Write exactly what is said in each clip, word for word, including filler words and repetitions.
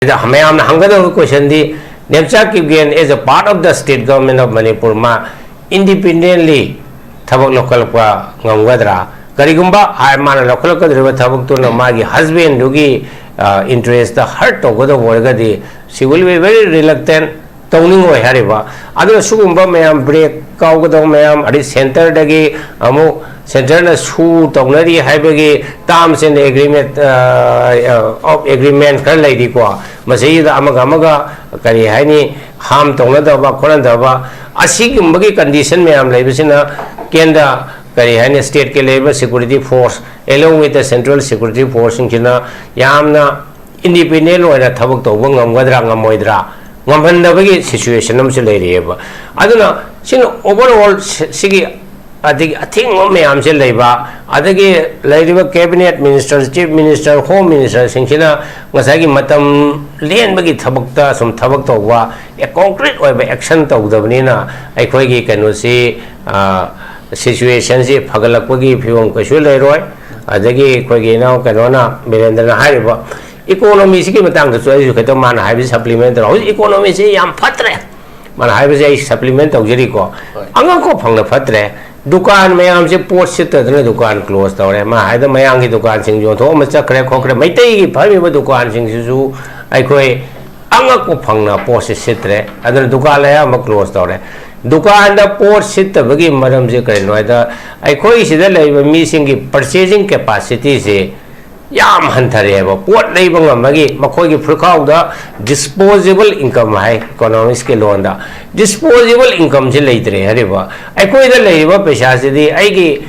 ꯃꯌꯥꯝꯅ ꯍꯪꯒꯗꯕ question D, Nemcha Kipgen as a part of the state government of Manipur ꯃꯥ independently ꯊꯕꯛ ꯂꯧꯈꯠꯂꯛꯄ ꯉꯝꯒꯗ꯭ꯔꯥ? ꯀꯔꯤꯒꯨꯝꯕ ꯍꯥꯏ ꯃꯥꯅ ꯂꯧꯈꯠꯂꯛꯀꯗꯧꯔꯤꯕ ꯊꯕꯛꯇꯨꯅ ꯃꯥꯒꯤ husband ꯗꯨꯒꯤ interest ꯇ hurt ꯇꯧꯒꯗꯧꯕ ꯑꯣꯏꯔꯒꯗꯤ, she will be very reluctant, ꯇꯧꯅꯤꯡꯉꯣꯏ ꯍꯥꯏꯔꯤꯕ꯫ ꯑꯗꯨꯅ ꯁꯤꯒꯨꯝꯕ ꯃꯌꯥꯝ, break ꯀꯥꯎꯒꯗꯧꯕ ꯃꯌꯥꯝ, ꯑꯗꯩ centre ꯗꯒꯤ ꯑꯃꯨꯛ centre ꯅ sue ꯇꯧꯅꯔꯤ ꯍꯥꯏꯕꯒꯤ terms and agreement, ꯑ, of agreement ꯈꯔ ꯂꯩꯔꯤꯀꯣ꯫ ꯃꯁꯤꯗ ꯑꯃꯒ ꯑꯃꯒ ꯀꯔꯤ ꯍꯥꯏꯅꯤ, harm ꯇꯧꯅꯗꯕ ꯈꯣꯠꯅꯗꯕ, ꯑꯁꯤꯒꯨꯝꯕꯒꯤ condition ꯃꯌꯥꯝ ꯂꯩꯕꯁꯤꯅ ꯀꯦꯟꯗ꯭ꯔ, ꯀꯔꯤ ꯍꯥꯏꯅꯤ, state ꯀꯤ ꯂꯩꯔꯤꯕ security force along with the central security force ꯁꯤꯡꯁꯤꯅ ꯌꯥꯝꯅ independent ꯑꯣꯏꯅ ꯊꯕꯛ ꯇꯧꯕ ꯉꯝꯒꯗ꯭ꯔꯥ ꯉꯝꯃꯣꯏꯗ꯭ꯔꯥ, ꯉꯝꯍꯟꯗꯕꯒꯤ situation ꯑꯃꯁꯨ ꯂꯩꯔꯤꯑꯕ꯫ ꯑꯗꯨꯅ ꯁꯤꯅ overall ꯁꯤ-, ꯁꯤꯒꯤ ꯑꯗꯒꯤ ꯑꯊꯤꯡꯕ ꯃꯌꯥꯝꯁꯦ ꯂꯩꯕ, ꯑꯗꯒꯤ ꯂꯩꯔꯤꯕ cabinet minister, chief minister, home minister ꯁꯤꯡꯁꯤꯅ ꯉꯁꯥꯏꯒꯤ ꯃꯇꯝ ꯂꯦꯟꯕꯒꯤ ꯊꯕꯛꯇ ꯁꯨꯝ ꯊꯕꯛ ꯇꯧꯕ, ꯑꯦ, concrete ꯑꯣꯏꯕ action ꯇꯧꯗꯕꯅꯤꯅ ꯑꯩꯈꯣꯏꯒꯤ ꯀꯩꯅꯣꯁꯤ, ꯑ, situation ꯁꯤ ꯐꯒꯠꯂꯛꯄꯒꯤ ꯐꯤꯕꯝ ꯀꯩꯁꯨ ꯂꯩꯔꯣꯏ꯫ ꯑꯗꯒꯤ ꯑꯩꯈꯣꯏꯒꯤ ꯏꯅꯥꯎ ꯀꯩꯅꯣꯅ, ꯕꯤꯔꯦꯟꯗ꯭ꯔꯅ ꯍꯥꯏꯔꯤꯕ economy ꯁꯤꯒꯤ ꯃꯇꯥꯡꯗꯁꯨ ꯑꯩꯁꯨ ꯈꯤꯇꯪ ꯃꯥꯅ ꯍꯥꯏꯕꯁꯤ supplement ꯇꯧꯔ, ꯍꯧꯖꯤꯛ economy ꯁꯤ ꯌꯥꯝ ꯐꯠꯇ꯭ꯔꯦ꯫ ꯃꯥꯅ ꯍꯥꯏꯕꯁꯦ ꯑꯩ supplement ꯇꯧꯖꯔꯤꯀꯣ꯫ ꯍꯣꯏ꯫ ꯑꯉꯛꯄ ꯐꯪꯅ ꯐꯠꯇ꯭ꯔꯦ꯫ ꯗꯨꯀꯥꯟ ꯃꯌꯥꯝꯁꯦ ꯄꯣꯠ ꯁꯤꯠꯇꯗꯅ ꯗꯨꯀꯥꯟ close ꯇꯧꯔꯦ꯫ ꯃꯥ ꯍꯥꯏꯗꯣ ꯃꯌꯥꯡꯒꯤ ꯗꯨꯀꯥꯟꯁꯤꯡ ꯌꯣꯟꯊꯣꯛꯑꯝꯕ ꯆꯠꯈ꯭ꯔꯦ ꯈꯣꯠꯈ꯭ꯔꯦ꯫ ꯃꯩꯇꯩꯒꯤ ꯐꯝꯃꯤꯕ ꯗꯨꯀꯥꯟꯁꯤꯡꯁꯤꯁꯨ ꯑꯩꯈꯣꯏ ꯑꯉꯛꯄ ꯐꯪꯅ ꯄꯣꯠꯁꯦ ꯁꯤꯠꯇ꯭ꯔꯦ꯫ ꯑꯗꯨꯅ ꯗꯨꯀꯥꯟ ꯑꯌꯥꯝꯕ close ꯇꯧꯔꯦ꯫ ꯗꯨꯀꯥꯟꯗ ꯄꯣꯠ ꯁꯤꯠꯇꯕꯒꯤ ꯃꯔꯝꯁꯦ ꯀꯔꯤꯅꯣ ꯍꯥꯏꯗ, ꯑꯩꯈꯣꯏ ꯁꯤꯗ ꯂꯩꯕ ꯃꯤꯁꯤꯡꯒꯤ purchasing capacity ꯁꯦ ꯌꯥꯝ ꯍꯟꯊꯔꯛꯑꯦꯕ꯫ ꯄꯣꯠ ꯂꯩꯕ ꯉꯝꯕꯒꯤ ꯃꯈꯣꯏꯒꯤ ꯐꯨꯔꯈꯥꯎꯗ disposable income ꯍꯥꯏ economics ꯀꯤ ꯂꯣꯟꯗ, disposable income ꯁꯦ ꯂꯩꯇ꯭ꯔꯦ ꯍꯥꯏꯔꯤꯕ꯫ ꯑꯩꯈꯣꯏꯗ ꯂꯩꯔꯤꯕ ꯄꯩꯁꯥꯁꯤꯗꯤ ꯑꯩꯒꯤ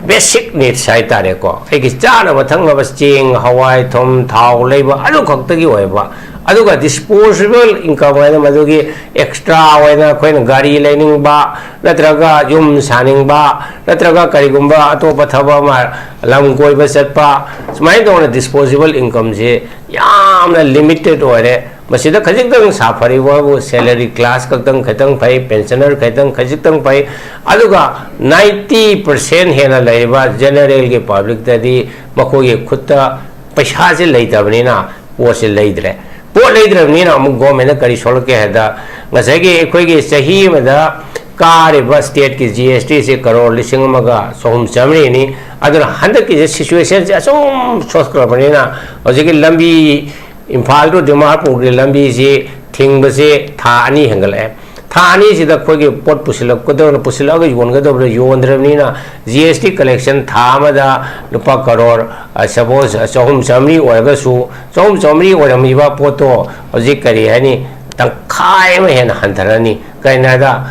basic needs ꯍꯥꯏꯇꯥꯔꯦꯀꯣ, ꯑꯩꯒꯤ ꯆꯥꯅꯕ ꯊꯛꯅꯕ ꯆꯦꯡ, ꯍꯋꯥꯏ, ꯊꯨꯝ, ꯊꯥꯎ ꯂꯩꯕ ꯑꯗꯨ ꯈꯛꯇꯒꯤ ꯑꯣꯏꯕ꯫ ꯑꯗꯨꯒ disposable income ꯍꯥꯏꯅ ꯃꯗꯨꯒꯤ extra ꯑꯣꯏꯅ ꯑꯩꯈꯣꯏꯅ ꯒꯥꯔꯤ ꯂꯩꯅꯤꯡꯕ, ꯅꯠꯇ꯭ꯔꯒ ꯌꯨꯝ ꯁꯥꯅꯤꯡꯕ, ꯅꯠꯇ꯭ꯔꯒ ꯀꯔꯤꯒꯨꯝꯕ ꯑꯇꯣꯞꯄ ꯊꯕꯛ ꯑꯃ, ꯂꯝ ꯀꯣꯏꯕ ꯆꯠꯄ, ꯁꯨꯃꯥꯏꯅ ꯇꯧꯅ disposable income ꯁꯦ ꯌꯥꯝꯅ limited ꯑꯣꯏꯔꯦ꯫ ꯃꯁꯤꯗ ꯈꯖꯤꯛꯇꯪ ꯁꯥꯐꯔꯤꯕꯕꯨ salary class ꯈꯛꯇꯪ ꯈꯤꯇꯪ ꯐꯩ, pensioner ꯈꯤꯇꯪ ꯈꯖꯤꯛꯇꯪ ꯐꯩ, ꯑꯗꯨꯒ ninety percent ꯍꯦꯟꯅ ꯂꯩꯔꯤꯕ general ꯒꯤ public ꯇꯗꯤ ꯃꯈꯣꯏꯒꯤ ꯈꯨꯠꯇ ꯄꯩꯁꯥꯁꯦ ꯂꯩꯇꯕꯅꯤꯅ ꯄꯣꯠꯁꯦ ꯂꯩꯗ꯭ꯔꯦ꯫ ꯄꯣꯠ ꯂꯩꯗ꯭ꯔꯕꯅꯤꯅ ꯑꯃꯨꯛ ꯒꯣꯔꯃꯦꯟꯅ ꯀꯔꯤ ꯁꯣꯛꯂꯛꯀꯦ ꯍꯥꯏꯗ, ꯉꯁꯥꯏꯒꯤ ꯑꯩꯈꯣꯏꯒꯤ ꯆꯍꯤ ꯑꯃꯗ ꯀꯥꯔꯤꯕ ꯁ꯭ꯇꯦꯠꯀꯤ ꯖꯤ ꯑꯦꯁ ꯇꯤꯁꯦ ꯀꯔꯣꯔ ꯂꯤꯁꯤꯡ ꯑꯃꯒ ꯆꯍꯨꯝ ꯆꯥꯃꯔꯤꯅꯤ꯫ ꯑꯗꯨꯅ ꯍꯟꯗꯛꯀꯤꯁꯦ ꯁꯤꯆꯨꯋꯦꯁꯟꯁꯦ ꯑꯁꯨꯝ ꯁꯣꯛꯈ꯭ꯔꯕꯅꯤꯅ ꯍꯧꯖꯤꯛꯀꯤ ꯂꯝꯕꯤ, ꯏꯝꯐꯥꯜ to ꯗꯤꯃꯥꯄꯨꯔꯒꯤ ꯂꯝꯕꯤꯁꯤ ꯊꯤꯡꯕꯁꯦ ꯊꯥ ꯑꯅꯤ ꯍꯦꯟꯒꯠꯂꯛꯑꯦ꯫ ꯊꯥ ꯑꯅꯤꯁꯤꯗ ꯑꯩꯈꯣꯏꯒꯤ ꯄꯣꯠ ꯄꯨꯁꯤꯜꯂꯛꯀꯗꯧꯔ, ꯄꯨꯁꯤꯜꯂꯛꯑꯒ ꯌꯣꯟꯒꯗꯧꯕꯗ ꯌꯣꯟꯗ꯭ꯔꯕꯅꯤꯅ ꯖꯤ ꯑꯦꯁ ꯇꯤ ꯀꯂꯦꯛꯁꯟ ꯊꯥ ꯑꯃꯗ ꯂꯨꯄꯥ ꯀꯔꯣꯔ, ꯑ, ꯁꯄꯣꯁ, ꯆꯍꯨꯝ ꯆꯥꯃꯔꯤ ꯑꯣꯏꯔꯒꯁꯨ, ꯆꯍꯨꯝ ꯆꯥꯃꯔꯤ ꯑꯣꯏꯔꯝꯃꯤꯕ ꯄꯣꯠꯇꯣ ꯍꯧꯖꯤꯛ ꯀꯔꯤ ꯍꯥꯏꯅꯤ, ꯇꯪꯈꯥꯏ ꯑꯃ ꯍꯦꯟꯅ ꯍꯟꯊꯔꯅꯤ꯫ ꯀꯩꯅꯣ ꯍꯥꯏꯗ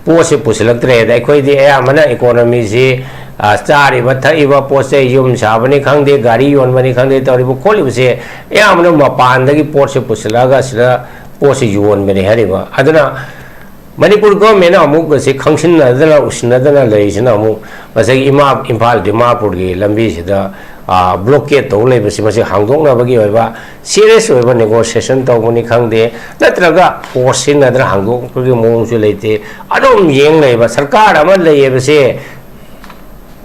ꯄꯣꯠꯁꯦ ꯄꯨꯁꯤꯜꯂꯛꯇ꯭ꯔꯦ꯫ ꯑꯗ ꯑꯩꯈꯣꯏꯗꯤ ꯑꯌꯥꯝꯕꯅ ꯏꯀꯣꯅꯣꯃꯤꯁꯤ, ꯑ, ꯆꯥꯔꯤꯕ ꯊꯛꯏꯕ ꯄꯣꯠ ꯆꯩ, ꯌꯨꯝ ꯁꯥꯕꯅꯤ ꯈꯪꯗꯦ, ꯒꯥꯔꯤ ꯌꯣꯟꯕꯅꯤ ꯈꯪꯗꯦ, ꯇꯧꯔꯤꯕ ꯈꯣꯠꯂꯤꯕꯁꯦ ꯑꯌꯥꯝꯕꯅ ꯃꯄꯥꯟꯗꯒꯤ ꯄꯣꯠꯁꯦ ꯄꯨꯁꯤꯜꯂꯛꯑꯒ ꯁꯤꯗ ꯄꯣꯠꯁꯦ ꯌꯣꯟꯕꯅꯤ ꯍꯥꯏꯔꯤꯕ꯫ ꯑꯗꯨꯅ ꯃꯅꯤꯄꯨꯔ ꯒꯣꯔꯃꯦꯟꯅ ꯑꯃꯨꯛ ꯑꯁꯤ ꯈꯪꯁꯤꯟꯅꯗꯅ ꯎꯁꯤꯟꯅꯗꯅ ꯂꯩꯔꯤꯁꯤꯅ ꯑꯃꯨꯛ ꯉꯁꯥꯏꯒꯤ ꯏꯃꯥ, ꯏꯝꯐꯥꯜ ꯗꯤꯃꯥꯄꯨꯔꯒꯤ ꯂꯝꯕꯤꯁꯤꯗ, ꯑ, ꯕ꯭ꯂꯣꯀꯦꯠ ꯇꯧ ꯂꯩꯕꯁꯤ, ꯃꯁꯤ ꯍꯥꯡꯗꯣꯛꯅꯕꯒꯤ ꯑꯣꯏꯕ ꯁꯤꯔꯤꯌꯁ ꯑꯣꯏꯕ ꯅꯦꯒꯣꯁꯤꯌꯦꯁꯟ ꯇꯧꯕꯅꯤ ꯈꯪꯗꯦ, ꯅꯠꯇ꯭ꯔꯒ ꯐꯣꯔꯁ ꯁꯤꯖꯤꯟꯅꯗꯅ ꯍꯥꯡꯗꯣꯛꯄꯒꯤ ꯃꯑꯣꯡꯁꯨ ꯂꯩꯇꯦ꯫ ꯑꯗꯨꯝ ꯌꯦꯡ ꯂꯩꯕ ꯁꯔꯀꯥꯔ ꯑꯃ ꯂꯩꯌꯦꯕꯁꯦ,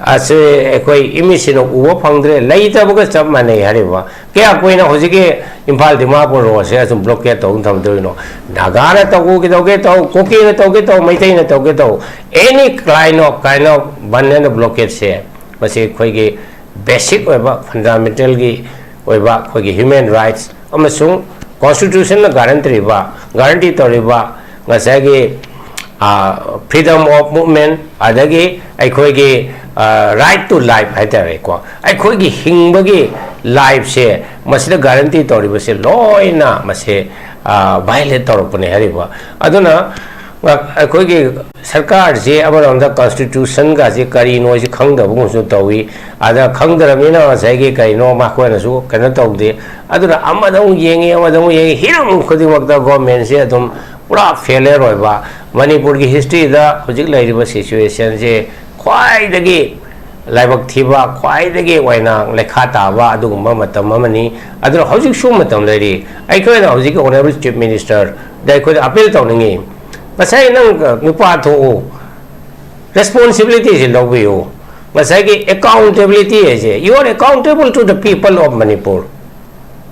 ꯑꯁꯤ ꯑꯩꯈꯣꯏ ꯏꯃꯤꯠꯁꯤꯅ ꯎꯕ ꯐꯪꯗ꯭ꯔꯦ, ꯂꯩꯇꯕꯒ ꯆꯞ ꯃꯥꯟꯅꯩ ꯍꯥꯏꯔꯤꯕ꯫ ꯀꯌꯥ ꯀꯨꯏꯅ ꯍꯧꯖꯤꯛꯀꯤ ꯏꯝꯐꯥꯜ ꯗꯤꯃꯥꯄꯨꯔ ꯔꯣꯗꯁꯦ ꯑꯁꯨꯝ ꯕ꯭ꯂꯣꯀꯦꯠ ꯇꯧꯗꯨꯅ ꯊꯝꯗꯣꯏꯅꯣ? ꯅꯥꯒꯥꯅ ꯇꯧꯒꯦ ꯇꯧꯒꯦ ꯇꯧ, ꯀꯨꯀꯤꯅ ꯇꯧꯒꯦ ꯇꯧ, ꯃꯩꯇꯩꯅ ꯇꯧꯒꯦ ꯇꯧ, any kind of, kind of bun and ꯕ꯭ꯂꯣꯀꯦꯠꯁꯦ, ꯃꯁꯤ ꯑꯩꯈꯣꯏꯒꯤ ꯕꯦꯁꯤꯛ ꯑꯣꯏꯕ, ꯐꯟꯗꯥꯃꯦꯟꯇꯦꯜꯒꯤ ꯑꯣꯏꯕ ꯑꯩꯈꯣꯏꯒꯤ ꯍ꯭ꯌꯨꯃꯦꯟ ꯔꯥꯏꯠꯁ ꯑꯃꯁꯨꯡ ꯀꯣꯟꯁꯇꯤꯇ꯭ꯌꯨꯁꯟꯅ ꯒꯥꯔꯦꯟꯇꯤꯕ, ꯒꯥꯔꯦꯟꯇꯤ ꯇꯧꯔꯤꯕ ꯉꯁꯥꯏꯒꯤ, ꯑ, freedom of movement, ꯑꯗꯒꯤ ꯑꯩꯈꯣꯏꯒꯤ, ꯑ, right to life ꯍꯥꯏꯇꯥꯔꯦꯀꯣ, ꯑꯩꯈꯣꯏꯒꯤ ꯍꯤꯡꯕꯒꯤ ꯂꯥꯏꯐꯁꯦ ꯃꯁꯤꯗ ꯒꯥꯔꯦꯟꯇꯤ ꯇꯧꯔꯤꯕꯁꯦ ꯂꯣꯏꯅ ꯃꯁꯦ, ꯑ, ꯚꯥꯏꯑꯣꯂꯦꯠ ꯇꯧꯔꯛꯄꯅꯦ ꯍꯥꯏꯔꯤꯕ꯫ ꯑꯗꯨꯅ ꯑ, ꯑꯩꯈꯣꯏꯒꯤ ꯁꯔꯀꯥꯔꯁꯤ ꯑꯃꯔꯣꯝꯗ ꯀꯣꯟꯁꯇꯤꯇ꯭ꯌꯨꯁꯟꯒꯁꯤ ꯀꯔꯤꯅꯣ ꯍꯥꯏꯁꯤ ꯈꯪꯗꯕꯒꯨꯝꯁꯨ ꯇꯧꯏ꯫ ꯑꯗ ꯈꯪꯗ꯭ꯔꯕꯅꯤꯅ ꯉꯁꯥꯏꯒꯤ ꯀꯩꯅꯣ ꯃꯈꯣꯏꯅꯁꯨ ꯀꯩꯅꯣ ꯇꯧꯗꯦ꯫ ꯑꯗꯨꯅ ꯑꯃꯗ ꯑꯃꯨꯛ ꯌꯦꯡꯉꯤ, ꯑꯃꯗ ꯑꯃꯨꯛ ꯌꯦꯡꯉꯤ, ꯍꯤꯔꯝ ꯈꯨꯗꯤꯡꯃꯛꯇ ꯒꯣꯔꯃꯦꯟꯁꯦ ꯑꯗꯨꯝ ꯄꯨꯔꯥ ꯐꯦꯂꯤꯌꯔ ꯑꯣꯏꯕ, ꯃꯅꯤꯄꯨꯔꯒꯤ ꯍꯤꯁꯇ꯭ꯔꯤꯗ ꯍꯧꯖꯤꯛ ꯂꯩꯔꯤꯕ ꯁꯤꯆꯨꯋꯦꯁꯟꯁꯦ ꯈ꯭ꯋꯥꯏꯗꯒꯤ ꯂꯥꯏꯕꯛ ꯊꯤꯕ, ꯈ꯭ꯋꯥꯏꯗꯒꯤ ꯑꯣꯏꯅ ꯂꯩꯈꯥ ꯇꯥꯕ ꯑꯗꯨꯒꯨꯝꯕ ꯃꯇꯝ ꯑꯃꯅꯤ꯫ ꯑꯗꯨꯅ ꯍꯧꯖꯤꯛꯁꯨ ꯃꯇꯝ ꯂꯩꯔꯤ꯫ ꯑꯩꯈꯣꯏꯅ ꯍꯧꯖꯤꯛꯀꯤ ꯑꯣꯅꯔꯦꯕꯜ ꯆꯤꯐ ꯃꯤꯅꯤꯁꯇꯔꯗ ꯑꯩꯈꯣꯏꯅ ꯑꯄꯤꯜ ꯇꯧꯅꯤꯡꯉꯤ꯫ ꯉꯁꯥꯏ ꯅꯪ ꯅꯨꯄꯥ ꯊꯣꯛꯎ, ꯔꯦꯁꯄꯣꯟꯁꯤꯕꯤꯂꯤꯇꯤꯁꯤ ꯂꯧꯕꯤꯌꯨ꯫ ꯉꯁꯥꯏꯒꯤ ꯑꯦꯀꯥꯎꯟꯇꯦꯕꯤꯂꯤꯇꯤ ꯍꯥꯏꯁꯦ, you are accountable to the people of Manipur꯫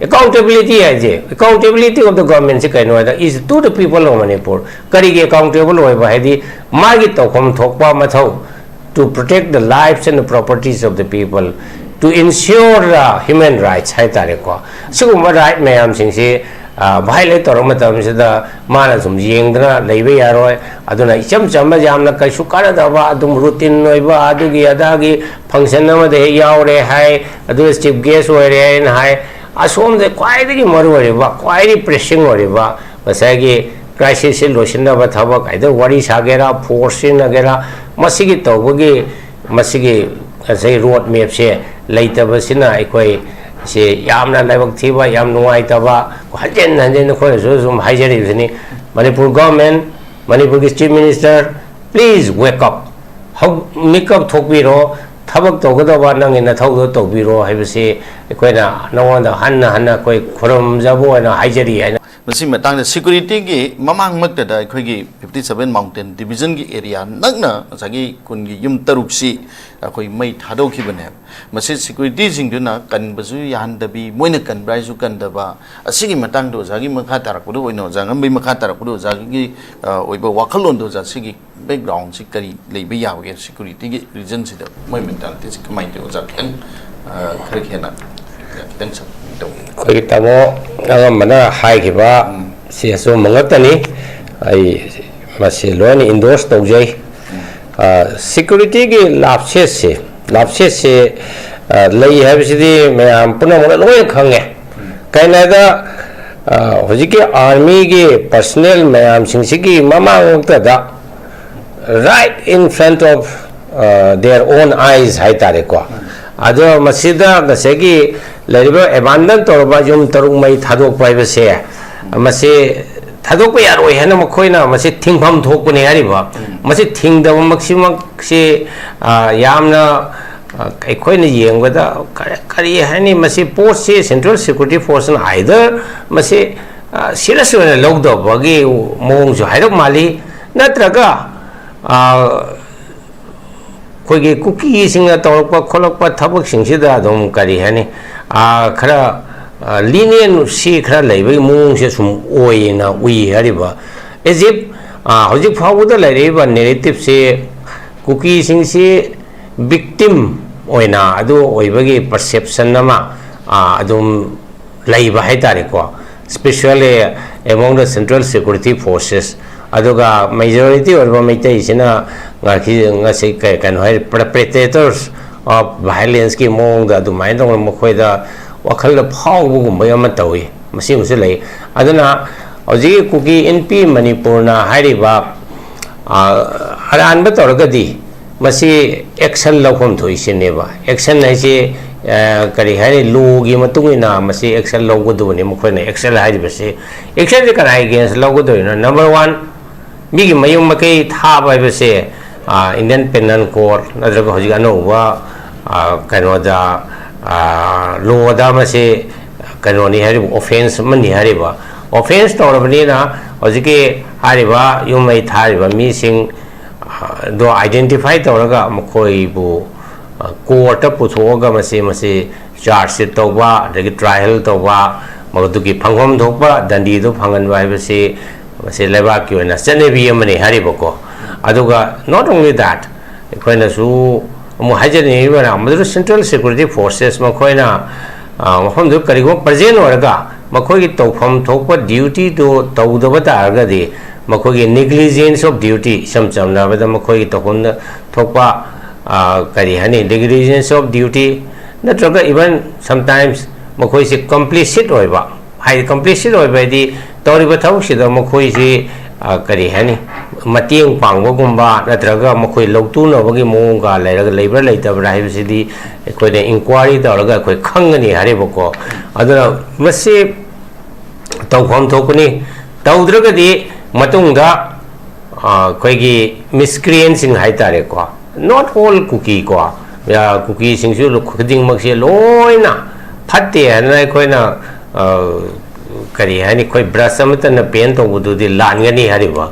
Accountability ꯍꯥꯏꯁꯦ, accountability of the government ꯁꯤ ꯀꯩꯅꯣ ꯍꯥꯏꯗ, is to the people of Manipur. ꯀꯔꯤꯒꯤ accountable ꯑꯣꯏꯕ? ꯍꯥꯏꯗꯤ ꯃꯥꯒꯤ ꯇꯧꯐꯝ ꯊꯣꯛꯄ ꯃꯊꯧ, to protect the lives and the properties of the people, to ensure the human rights ꯍꯥꯏ ꯇꯥꯔꯦꯀꯣ꯫ ꯁꯤꯒꯨꯝꯕ right ꯃꯌꯥꯝꯁꯤꯡꯁꯤ violate ꯇꯧꯔꯛꯄ ꯃꯇꯝꯁꯤꯗ ꯃꯥꯅ ꯁꯨꯝ ꯌꯦꯡꯗꯅ ꯂꯩꯕ ꯌꯥꯔꯣꯏ꯫ ꯑꯗꯨꯅ ꯏꯆꯝ ꯆꯝꯕ, ꯌꯥꯝꯅ ꯀꯩꯁꯨ ꯀꯥꯟꯅꯗꯕ, ꯑꯗꯨꯝ routine ꯑꯣꯏꯕ, ꯑꯗꯨꯒꯤ ꯑꯗꯥꯒꯤ function ꯑꯃꯗ ꯍꯦꯛ ꯌꯥꯎꯔꯦ ꯍꯥꯏ, ꯑꯗꯨꯒ chief guest ꯑꯣꯏꯔꯦ ꯍꯥꯏꯅ ꯍꯥꯏ, ꯑꯁꯣꯝꯗ ꯈ꯭ꯋꯥꯏꯗꯒꯤ ꯃꯔꯨ ꯑꯣꯏꯔꯤꯕ, ꯈ꯭ꯋꯥꯏꯗꯒꯤ pressing ꯑꯣꯏꯔꯤꯕ ꯉꯁꯥꯏꯒꯤ crisis ꯁꯤ ꯂꯣꯏꯁꯤꯟꯅꯕ ꯊꯕꯛ, either ꯋꯥꯔꯤ ꯁꯥꯒꯦꯔꯥ, force ꯁꯤꯖꯤꯟꯅꯒꯦꯔꯥ, ꯃꯁꯤꯒꯤ ꯇꯧꯕꯒꯤ, ꯃꯁꯤꯒꯤ ꯉꯁꯥꯏ road map ꯁꯦ ꯂꯩꯇꯕꯁꯤꯅ ꯑꯩꯈꯣꯏ ꯁꯤ ꯌꯥꯝꯅ ꯂꯥꯏꯕꯛ ꯊꯤꯕ, ꯌꯥꯝ ꯅꯨꯡꯉꯥꯏꯇꯕ, ꯍꯟꯖꯤꯟ ꯍꯟꯖꯤꯟ ꯑꯩꯈꯣꯏꯅꯁꯨ ꯁꯨꯝ ꯍꯥꯏꯖꯔꯤꯕꯁꯤꯅꯤ꯫ ꯃꯅꯤꯄꯨꯔ government, ꯃꯅꯤꯄꯨꯔꯒꯤ chief minister, please wake up꯫ ꯍꯧ-, ꯃꯤꯀꯞ ꯊꯣꯛꯄꯤꯔꯣ, ꯊꯕꯛ ꯇꯧꯒꯗꯕ ꯅꯪꯒꯤ ꯅꯊꯧꯗꯣ ꯇꯧꯕꯤꯔꯣ ꯍꯥꯏꯕꯁꯤ ꯑꯩꯈꯣꯏꯅ ꯅꯉꯣꯟꯗ ꯍꯟꯅ ꯍꯟꯅ ꯑꯩꯈꯣꯏ ꯈꯨꯔꯨꯝꯖꯕ ꯑꯣꯏꯅ ꯍꯥꯏꯖꯔꯤ ꯍꯥꯏꯅ꯫ ꯃꯁꯤ ꯃꯇꯥꯡꯗ security ꯒꯤ ꯃꯃꯥꯡꯃꯛꯇꯗ ꯑꯩꯈꯣꯏꯒꯤ fifty seven mountain division ꯒꯤ area ꯅꯛꯅ ꯉꯁꯥꯏꯒꯤ ꯈꯨꯟꯒꯤ ꯌꯨꯝ ꯇꯔꯨꯛꯁꯤ ꯑꯩꯈꯣꯏ ꯃꯩ ꯊꯥꯗꯣꯛꯈꯤꯕꯅꯦꯕ꯫ ꯃꯁꯤ security ꯁꯤꯡꯗꯨꯅ ꯀꯟꯕꯁꯨ ꯌꯥꯍꯟꯗꯕꯤ, ꯃꯣꯏꯅ ꯀꯟꯕ꯭ꯔꯥ ꯍꯥꯏꯁꯨ ꯀꯟꯗꯕ, ꯑꯁꯤꯒꯤ ꯃꯇꯥꯡꯗ ꯑꯣꯖꯥꯒꯤ ꯃꯈꯥ ꯇꯥꯔꯛꯄꯗ ꯑꯣꯏꯅ, ꯑꯣꯖꯥ ꯉꯝꯕꯩ ꯃꯈꯥ ꯇꯥꯔꯛꯄꯗ ꯑꯣꯖꯥꯒꯤ, ꯑ, ꯑꯣꯏꯕ ꯋꯥꯈꯜꯂꯣꯟꯗꯣ ꯑꯣꯖꯥ, ꯁꯤꯒꯤ background ꯁꯤ ꯀꯔꯤ ꯂꯩꯕ ꯌꯥꯕꯒꯦ? Security ꯒꯤ reason ꯁꯤꯗ ꯃꯣꯏ mentality ꯁꯤ ꯀꯃꯥꯏꯅ ꯇꯧꯏ ꯑꯣꯖꯥ? ꯈꯤꯇꯪ, ꯑ, ꯈꯔ ꯍꯦꯟꯅ ꯈꯤꯇꯪ ꯁꯛ ꯇꯧꯕꯤꯌꯨ꯫ ꯑꯩꯈꯣꯏꯒꯤ ꯇꯥꯃꯣ ꯑꯉꯝꯕꯅ ꯍꯥꯏꯈꯤꯕ ꯎꯝ꯫ ꯁꯤ ꯑꯆꯨꯝꯕ ꯉꯥꯛꯇꯅꯤ꯫ ꯑꯩ ꯃꯁꯤ ꯂꯣꯏꯅ endorse ꯇꯧꯖꯩ꯫ ꯎꯝ꯫ ꯑ, security ꯒꯤ ꯂꯥꯞꯁꯦꯠꯁꯦ, ꯂꯥꯞꯁꯦꯠꯁꯦ, ꯑ, ꯂꯩ ꯍꯥꯏꯕꯁꯤꯗꯤ ꯃꯌꯥꯝ ꯄꯨꯝꯅꯃꯛꯅ ꯂꯣꯏꯅ ꯈꯪꯉꯦ꯫ ꯎꯝ꯫ ꯀꯩꯅꯣ ꯍꯥꯏꯗ, ꯑ, ꯍꯧꯖꯤꯛꯀꯤ army ꯒꯤ personnel ꯃꯌꯥꯝꯁꯤꯡꯁꯤꯒꯤ ꯃꯃꯥꯡꯃꯛꯇꯗ, right in front of, ꯑ, their own eyes ꯍꯥꯏ ꯇꯥꯔꯦꯀꯣ꯫ ꯑꯗꯣ ꯃꯁꯤꯗ ꯉꯁꯥꯏꯒꯤ ꯂꯩꯔꯤꯕ abandon ꯇꯧꯔꯕ ꯌꯨꯝ ꯇꯔꯨꯛ ꯃꯩ ꯊꯥꯗꯣꯛꯄ ꯍꯥꯏꯕꯁꯦ, ꯃꯁꯤ ꯊꯥꯗꯣꯛꯄ ꯌꯥꯔꯣꯏ ꯍꯥꯏꯅ ꯃꯈꯣꯏꯅ ꯃꯁꯤ ꯊꯤꯡꯐꯝ ꯊꯣꯛꯄꯅꯤ ꯍꯥꯏꯔꯤꯕ꯫ ꯎꯝ꯫ ꯃꯁꯤ ꯊꯤꯡꯗꯕꯃꯛꯁꯤꯃꯛꯁꯤ, ꯑ, ꯌꯥꯝꯅ, ꯑ, ꯑꯩꯈꯣꯏꯅ ꯌꯦꯡꯕꯗ ꯀꯔꯤ, ꯀꯔꯤ ꯍꯥꯏꯅꯤ, ꯃꯁꯤ ꯄꯣꯠꯁꯤ Central Security Force ꯅ either ꯃꯁꯤ, ꯑ, serious ꯑꯣꯏꯅ ꯂꯧꯗꯕꯒꯤ ꯃꯑꯣꯡꯁꯨ ꯍꯥꯏꯔꯞ ꯃꯥꯜꯂꯤ, ꯅꯠꯇ꯭ꯔꯒ, ꯑ, ꯑꯩꯈꯣꯏꯒꯤ ꯀꯨꯀꯤꯁꯤꯡꯅ ꯇꯧꯔꯛꯄ ꯈꯣꯠꯂꯛꯄ ꯊꯕꯛꯁꯤꯡꯁꯤꯗ ꯑꯗꯨꯝ, ꯀꯔꯤ ꯍꯥꯏꯅꯤ, ꯑ, ꯈꯔ ꯂꯤꯅꯤꯌꯟꯁꯤ ꯈꯔ ꯂꯩꯕꯒꯤ ꯃꯑꯣꯡꯁꯦ ꯁꯨꯝ ꯑꯣꯏꯅ ꯎꯏ ꯍꯥꯏꯔꯤꯕ꯫ ꯑꯦꯖꯤꯞ ꯍꯧꯖꯤꯛ ꯐꯥꯎꯕꯗ ꯂꯩꯔꯛꯏꯕ ꯅꯦꯔꯦꯇꯤꯞꯁꯤ ꯀꯨꯀꯤꯁꯤꯡꯁꯤ ꯕꯤꯛꯇꯤꯝ ꯑꯣꯏꯅ ꯑꯗꯨ ꯑꯣꯏꯕꯒꯤ ꯄꯔꯁꯦꯞꯁꯟ ꯑꯃ ꯑꯗꯨꯝ ꯂꯩꯕ ꯍꯥꯏ ꯇꯥꯔꯦꯀꯣ, especially among the central security forces꯫ ꯑꯗꯨꯒ ꯃꯦꯖꯣꯔꯤꯇꯤ ꯑꯣꯏꯔꯤꯕ ꯃꯩꯇꯩꯁꯤꯅ ꯉꯁꯤ ꯀꯩꯅꯣ ꯍꯥꯏ, perpetrators of violence ꯀꯤ ꯃꯑꯣꯡꯗ ꯑꯗꯨꯃꯥꯏꯅ ꯇꯧꯅ ꯃꯈꯣꯏꯗ ꯋꯥꯈꯜꯗ ꯐꯥꯎꯕꯒꯨꯝꯕ ꯑꯃ ꯇꯧꯏ, ꯃꯁꯤꯒꯨꯝꯕꯁꯨ ꯂꯩ꯫ ꯑꯗꯨꯅ ꯍꯧꯖꯤꯛꯀꯤ ꯀꯨꯀꯤ ꯏꯟꯄꯤ ꯃꯅꯤꯄꯨꯔꯅ ꯍꯥꯏꯔꯤꯕ ꯑꯔꯥꯟꯕ ꯇꯧꯔꯒꯗꯤ ꯃꯁꯤ ꯑꯦꯛꯁꯟ ꯂꯧꯐꯝ ꯊꯣꯛꯏꯁꯤꯅꯦꯕ꯫ ꯑꯦꯛꯁꯟ ꯍꯥꯏꯁꯤ ꯀꯔꯤ ꯍꯥꯏꯅꯤ, ꯂꯣꯒꯤ ꯃꯇꯨꯡ ꯏꯟꯅ ꯃꯁꯤ ꯑꯦꯛꯁꯟ ꯂꯧꯒꯗꯕꯅꯤ꯫ ꯃꯈꯣꯏꯅ ꯑꯦꯛꯁꯟ ꯍꯥꯏꯔꯤꯕꯁꯤ, ꯑꯦꯛꯁꯟꯁꯤ ꯀꯅꯥ ꯑꯦꯒꯦꯟꯁ ꯂꯧꯒꯗꯣꯏꯅꯣ? ꯅꯝꯕꯔ ꯋꯥꯟ, ꯃꯤꯒꯤ ꯃꯌꯨꯝ ꯃꯀꯩ ꯊꯥꯕ ꯍꯥꯏꯕꯁꯦ ꯏꯟꯗꯤꯌꯟ ꯄꯦꯅꯜ ꯀꯣꯗ ꯅꯠꯇ꯭ꯔꯒ ꯍꯧꯖꯤꯛ ꯑꯅꯧꯕ ꯀꯩꯅꯣꯗ, ꯂꯣꯗ ꯃꯁꯤ ꯀꯩꯅꯣꯅꯤ ꯍꯥꯏꯔꯤꯕ, ꯑꯣꯐꯦꯟꯁ ꯑꯃꯅꯤ ꯍꯥꯏꯔꯤꯕ꯫ ꯑꯣꯐꯦꯟꯁ ꯇꯧꯔꯕꯅꯤꯅ ꯍꯧꯖꯤꯛꯀꯤ ꯍꯥꯏꯔꯤꯕ ꯌꯨꯝ ꯃꯩ ꯊꯥꯔꯤꯕ ꯃꯤꯁꯤꯡ ꯑꯗꯣ ꯑꯥꯏꯗꯦꯟꯇꯤꯐꯥꯏ ꯇꯧꯔꯒ ꯃꯈꯣꯏꯕꯨ ꯀꯣꯔꯠꯇ ꯄꯨꯊꯣꯛꯑꯒ ꯃꯁꯤ ꯃꯁꯤ ꯆꯥꯔꯖ ꯁꯤꯠ ꯇꯧꯕ, ꯑꯗꯒꯤ ꯇ꯭ꯔꯥꯏꯌꯦꯜ ꯇꯧꯕ, ꯃꯗꯨꯒꯤ ꯐꯪꯐꯝ ꯊꯣꯛꯄ ꯗꯟꯗꯤꯗꯨ ꯐꯪꯍꯟꯕ ꯍꯥꯏꯕꯁꯤ ꯃꯁꯤ ꯂꯩꯕꯥꯛꯀꯤ ꯑꯣꯏꯅ ꯆꯠꯅꯕꯤ ꯑꯃꯅꯤ ꯍꯥꯏꯔꯤꯕꯀꯣ꯫ ꯑꯗꯨꯒ not only that, ꯑꯩꯈꯣꯏꯅꯁꯨ ꯑꯃꯨꯛ ꯍꯥꯏꯖꯅꯤꯡꯉꯤꯕꯅ, ꯃꯗꯨꯗ ꯁꯦꯟꯇ꯭ꯔꯦꯜ ꯁꯦꯀ꯭ꯌꯨꯔꯤꯇꯤ ꯐꯣꯔꯁꯦꯁ ꯃꯈꯣꯏꯅ ꯃꯐꯝꯗꯨ ꯀꯔꯤꯒꯨꯝꯕ ꯄ꯭ꯔꯖꯦꯟ ꯑꯣꯏꯔꯒ ꯃꯈꯣꯏꯒꯤ ꯇꯧꯐꯝ ꯊꯣꯛꯄ ꯗ꯭ꯌꯨꯇꯤꯗꯨ ꯇꯧꯗꯕ ꯇꯥꯔꯒꯗꯤ, ꯃꯈꯣꯏꯒꯤ ꯅꯦꯒ꯭ꯂꯤꯖꯦꯟꯁ ꯑꯣꯐ ꯗ꯭ꯌꯨꯇꯤ, ꯏꯆꯝ ꯆꯝꯅ ꯍꯥꯏꯔꯕꯗ ꯃꯈꯣꯏꯒꯤ ꯇꯧꯐꯝ ꯊꯣꯛꯄ ꯀꯔꯤ ꯍꯥꯏꯅꯤ, ꯅꯦꯒ꯭ꯂꯤꯖꯦꯟꯁ ꯑꯣꯐ ꯗ꯭ꯌꯨꯇꯤ, ꯅꯠꯇ꯭ꯔꯒ ꯏꯚꯟ ꯁꯝꯇꯥꯏꯝꯁ ꯃꯈꯣꯏꯁꯤ ꯀꯝꯄ꯭ꯂꯤꯁꯤꯠ ꯑꯣꯏꯕ, ꯍꯥꯏꯗꯤ ꯀꯝꯄ꯭ꯂꯤꯁꯤꯠ ꯑꯣꯏꯕ ꯍꯥꯏꯗꯤ ꯇꯧꯔꯤꯕ ꯊꯕꯛꯁꯤꯗ ꯃꯈꯣꯏꯁꯤ ꯀꯔꯤ ꯍꯥꯏꯅꯤ, ꯃꯇꯦꯡ ꯄꯥꯡꯕꯒꯨꯝꯕ ꯅꯠꯇ꯭ꯔꯒ ꯃꯈꯣꯏ ꯂꯧꯇꯨꯅꯕꯒꯤ ꯃꯑꯣꯡꯒ ꯂꯩꯔꯒ ꯂꯩꯕ꯭ꯔꯥ ꯂꯩꯇꯕ꯭ꯔꯥ ꯍꯥꯏꯕꯁꯤꯗꯤ ꯑꯩꯈꯣꯏꯅ ꯏꯟꯀ꯭ꯋꯥꯔꯤ ꯇꯧꯔꯒ ꯑꯩꯈꯣꯏ ꯈꯪꯒꯅꯤ ꯍꯥꯏꯔꯤꯕꯀꯣ꯫ ꯑꯗꯨꯅ ꯃꯁꯤ ꯇꯧꯐꯝ ꯊꯣꯛꯄꯅꯤ꯫ ꯇꯧꯗ꯭ꯔꯒꯗꯤ ꯃꯇꯨꯡꯗ ꯑꯩꯈꯣꯏꯒꯤ ꯃꯤꯁꯀ꯭ꯔꯤꯌꯦꯟꯁꯤꯡ ꯍꯥꯏ ꯇꯥꯔꯦꯀꯣ, not all ꯀꯨꯀꯤ ꯀꯣ, ꯀꯨꯀꯤꯁꯤꯡꯁꯨ ꯈꯨꯗꯤꯡꯃꯛꯁꯦ ꯂꯣꯏꯅ ꯐꯠꯇꯦ ꯍꯥꯏꯅ ꯑꯩꯈꯣꯏꯅ ꯀꯔꯤ ꯍꯥꯏꯅꯤ, ꯑꯩꯈꯣꯏ ꯕ꯭ꯔꯁ ꯑꯃꯠꯇꯅ ꯄꯦꯟ ꯇꯧꯕꯗꯨꯗꯤ ꯂꯥꯟꯒꯅꯤ ꯍꯥꯏꯔꯤꯕ꯫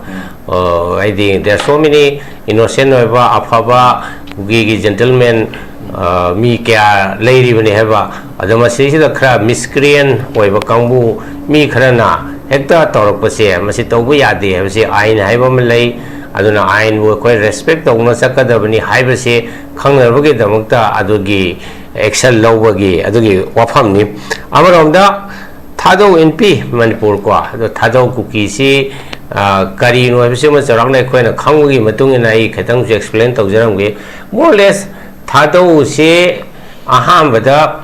ꯍꯥꯏꯗꯤ there are so many innocent ꯑꯣꯏꯕ ꯑꯐꯕ ꯀꯨꯀꯤꯒꯤ ꯖꯦꯟꯇꯜꯃꯦꯟ ꯑ, ꯃꯤ ꯀꯌꯥ ꯂꯩꯔꯤꯕꯅꯤ ꯍꯥꯏꯕ꯫ ꯑꯗꯣ ꯃꯁꯤꯁꯤꯗ ꯈꯔ ꯃꯤꯁꯀ꯭ꯔꯤꯌꯦꯟ ꯑꯣꯏꯕ ꯀꯥꯡꯕꯨ, ꯃꯤ ꯈꯔꯅ ꯍꯦꯛꯇ ꯇꯧꯔꯛꯄꯁꯦ, ꯃꯁꯤ ꯇꯧꯕ ꯌꯥꯗꯦ ꯍꯥꯏꯕꯁꯤ ꯑꯥꯏꯟ ꯍꯥꯏꯕ ꯑꯃ ꯂꯩ꯫ ꯑꯗꯨꯅ ꯑꯥꯏꯟꯕꯨ ꯑꯩꯈꯣꯏ ꯔꯦꯁꯄꯦꯛ ꯇꯧꯅ ꯆꯠꯀꯗꯕꯅꯤ ꯍꯥꯏꯕꯁꯤ ꯈꯪꯅꯕꯒꯤꯗꯃꯛꯇ ꯑꯗꯨꯒꯤ ꯑꯦꯛꯁꯟ ꯂꯧꯕꯒꯤ ꯑꯗꯨꯒꯤ ꯋꯥꯐꯝꯅꯤ꯫ ꯑꯃꯔꯣꯝꯗ ꯊꯥꯗꯧ ꯏꯟꯄꯤ ꯃꯅꯤꯄꯨꯔ ꯀꯣ, ꯑꯗꯣ ꯊꯥꯗꯧ ꯀꯨꯀꯤꯁꯤ, ꯑ, ꯀꯔꯤꯅꯣ ꯍꯥꯏꯕꯁꯤꯃ ꯆꯥꯎꯔꯥꯛꯅ ꯑꯩꯈꯣꯏꯅ ꯈꯪꯕꯒꯤ ꯃꯇꯨꯡ ꯏꯟꯅ ꯑꯩ ꯈꯤꯇꯪꯁꯨ ꯑꯦꯛꯁꯄ꯭ꯂꯦꯟ ꯇꯧꯖꯔꯝꯒꯦ꯫ More or less, ꯊꯥꯗꯧꯁꯤ ꯑꯍꯥꯟꯕꯗ,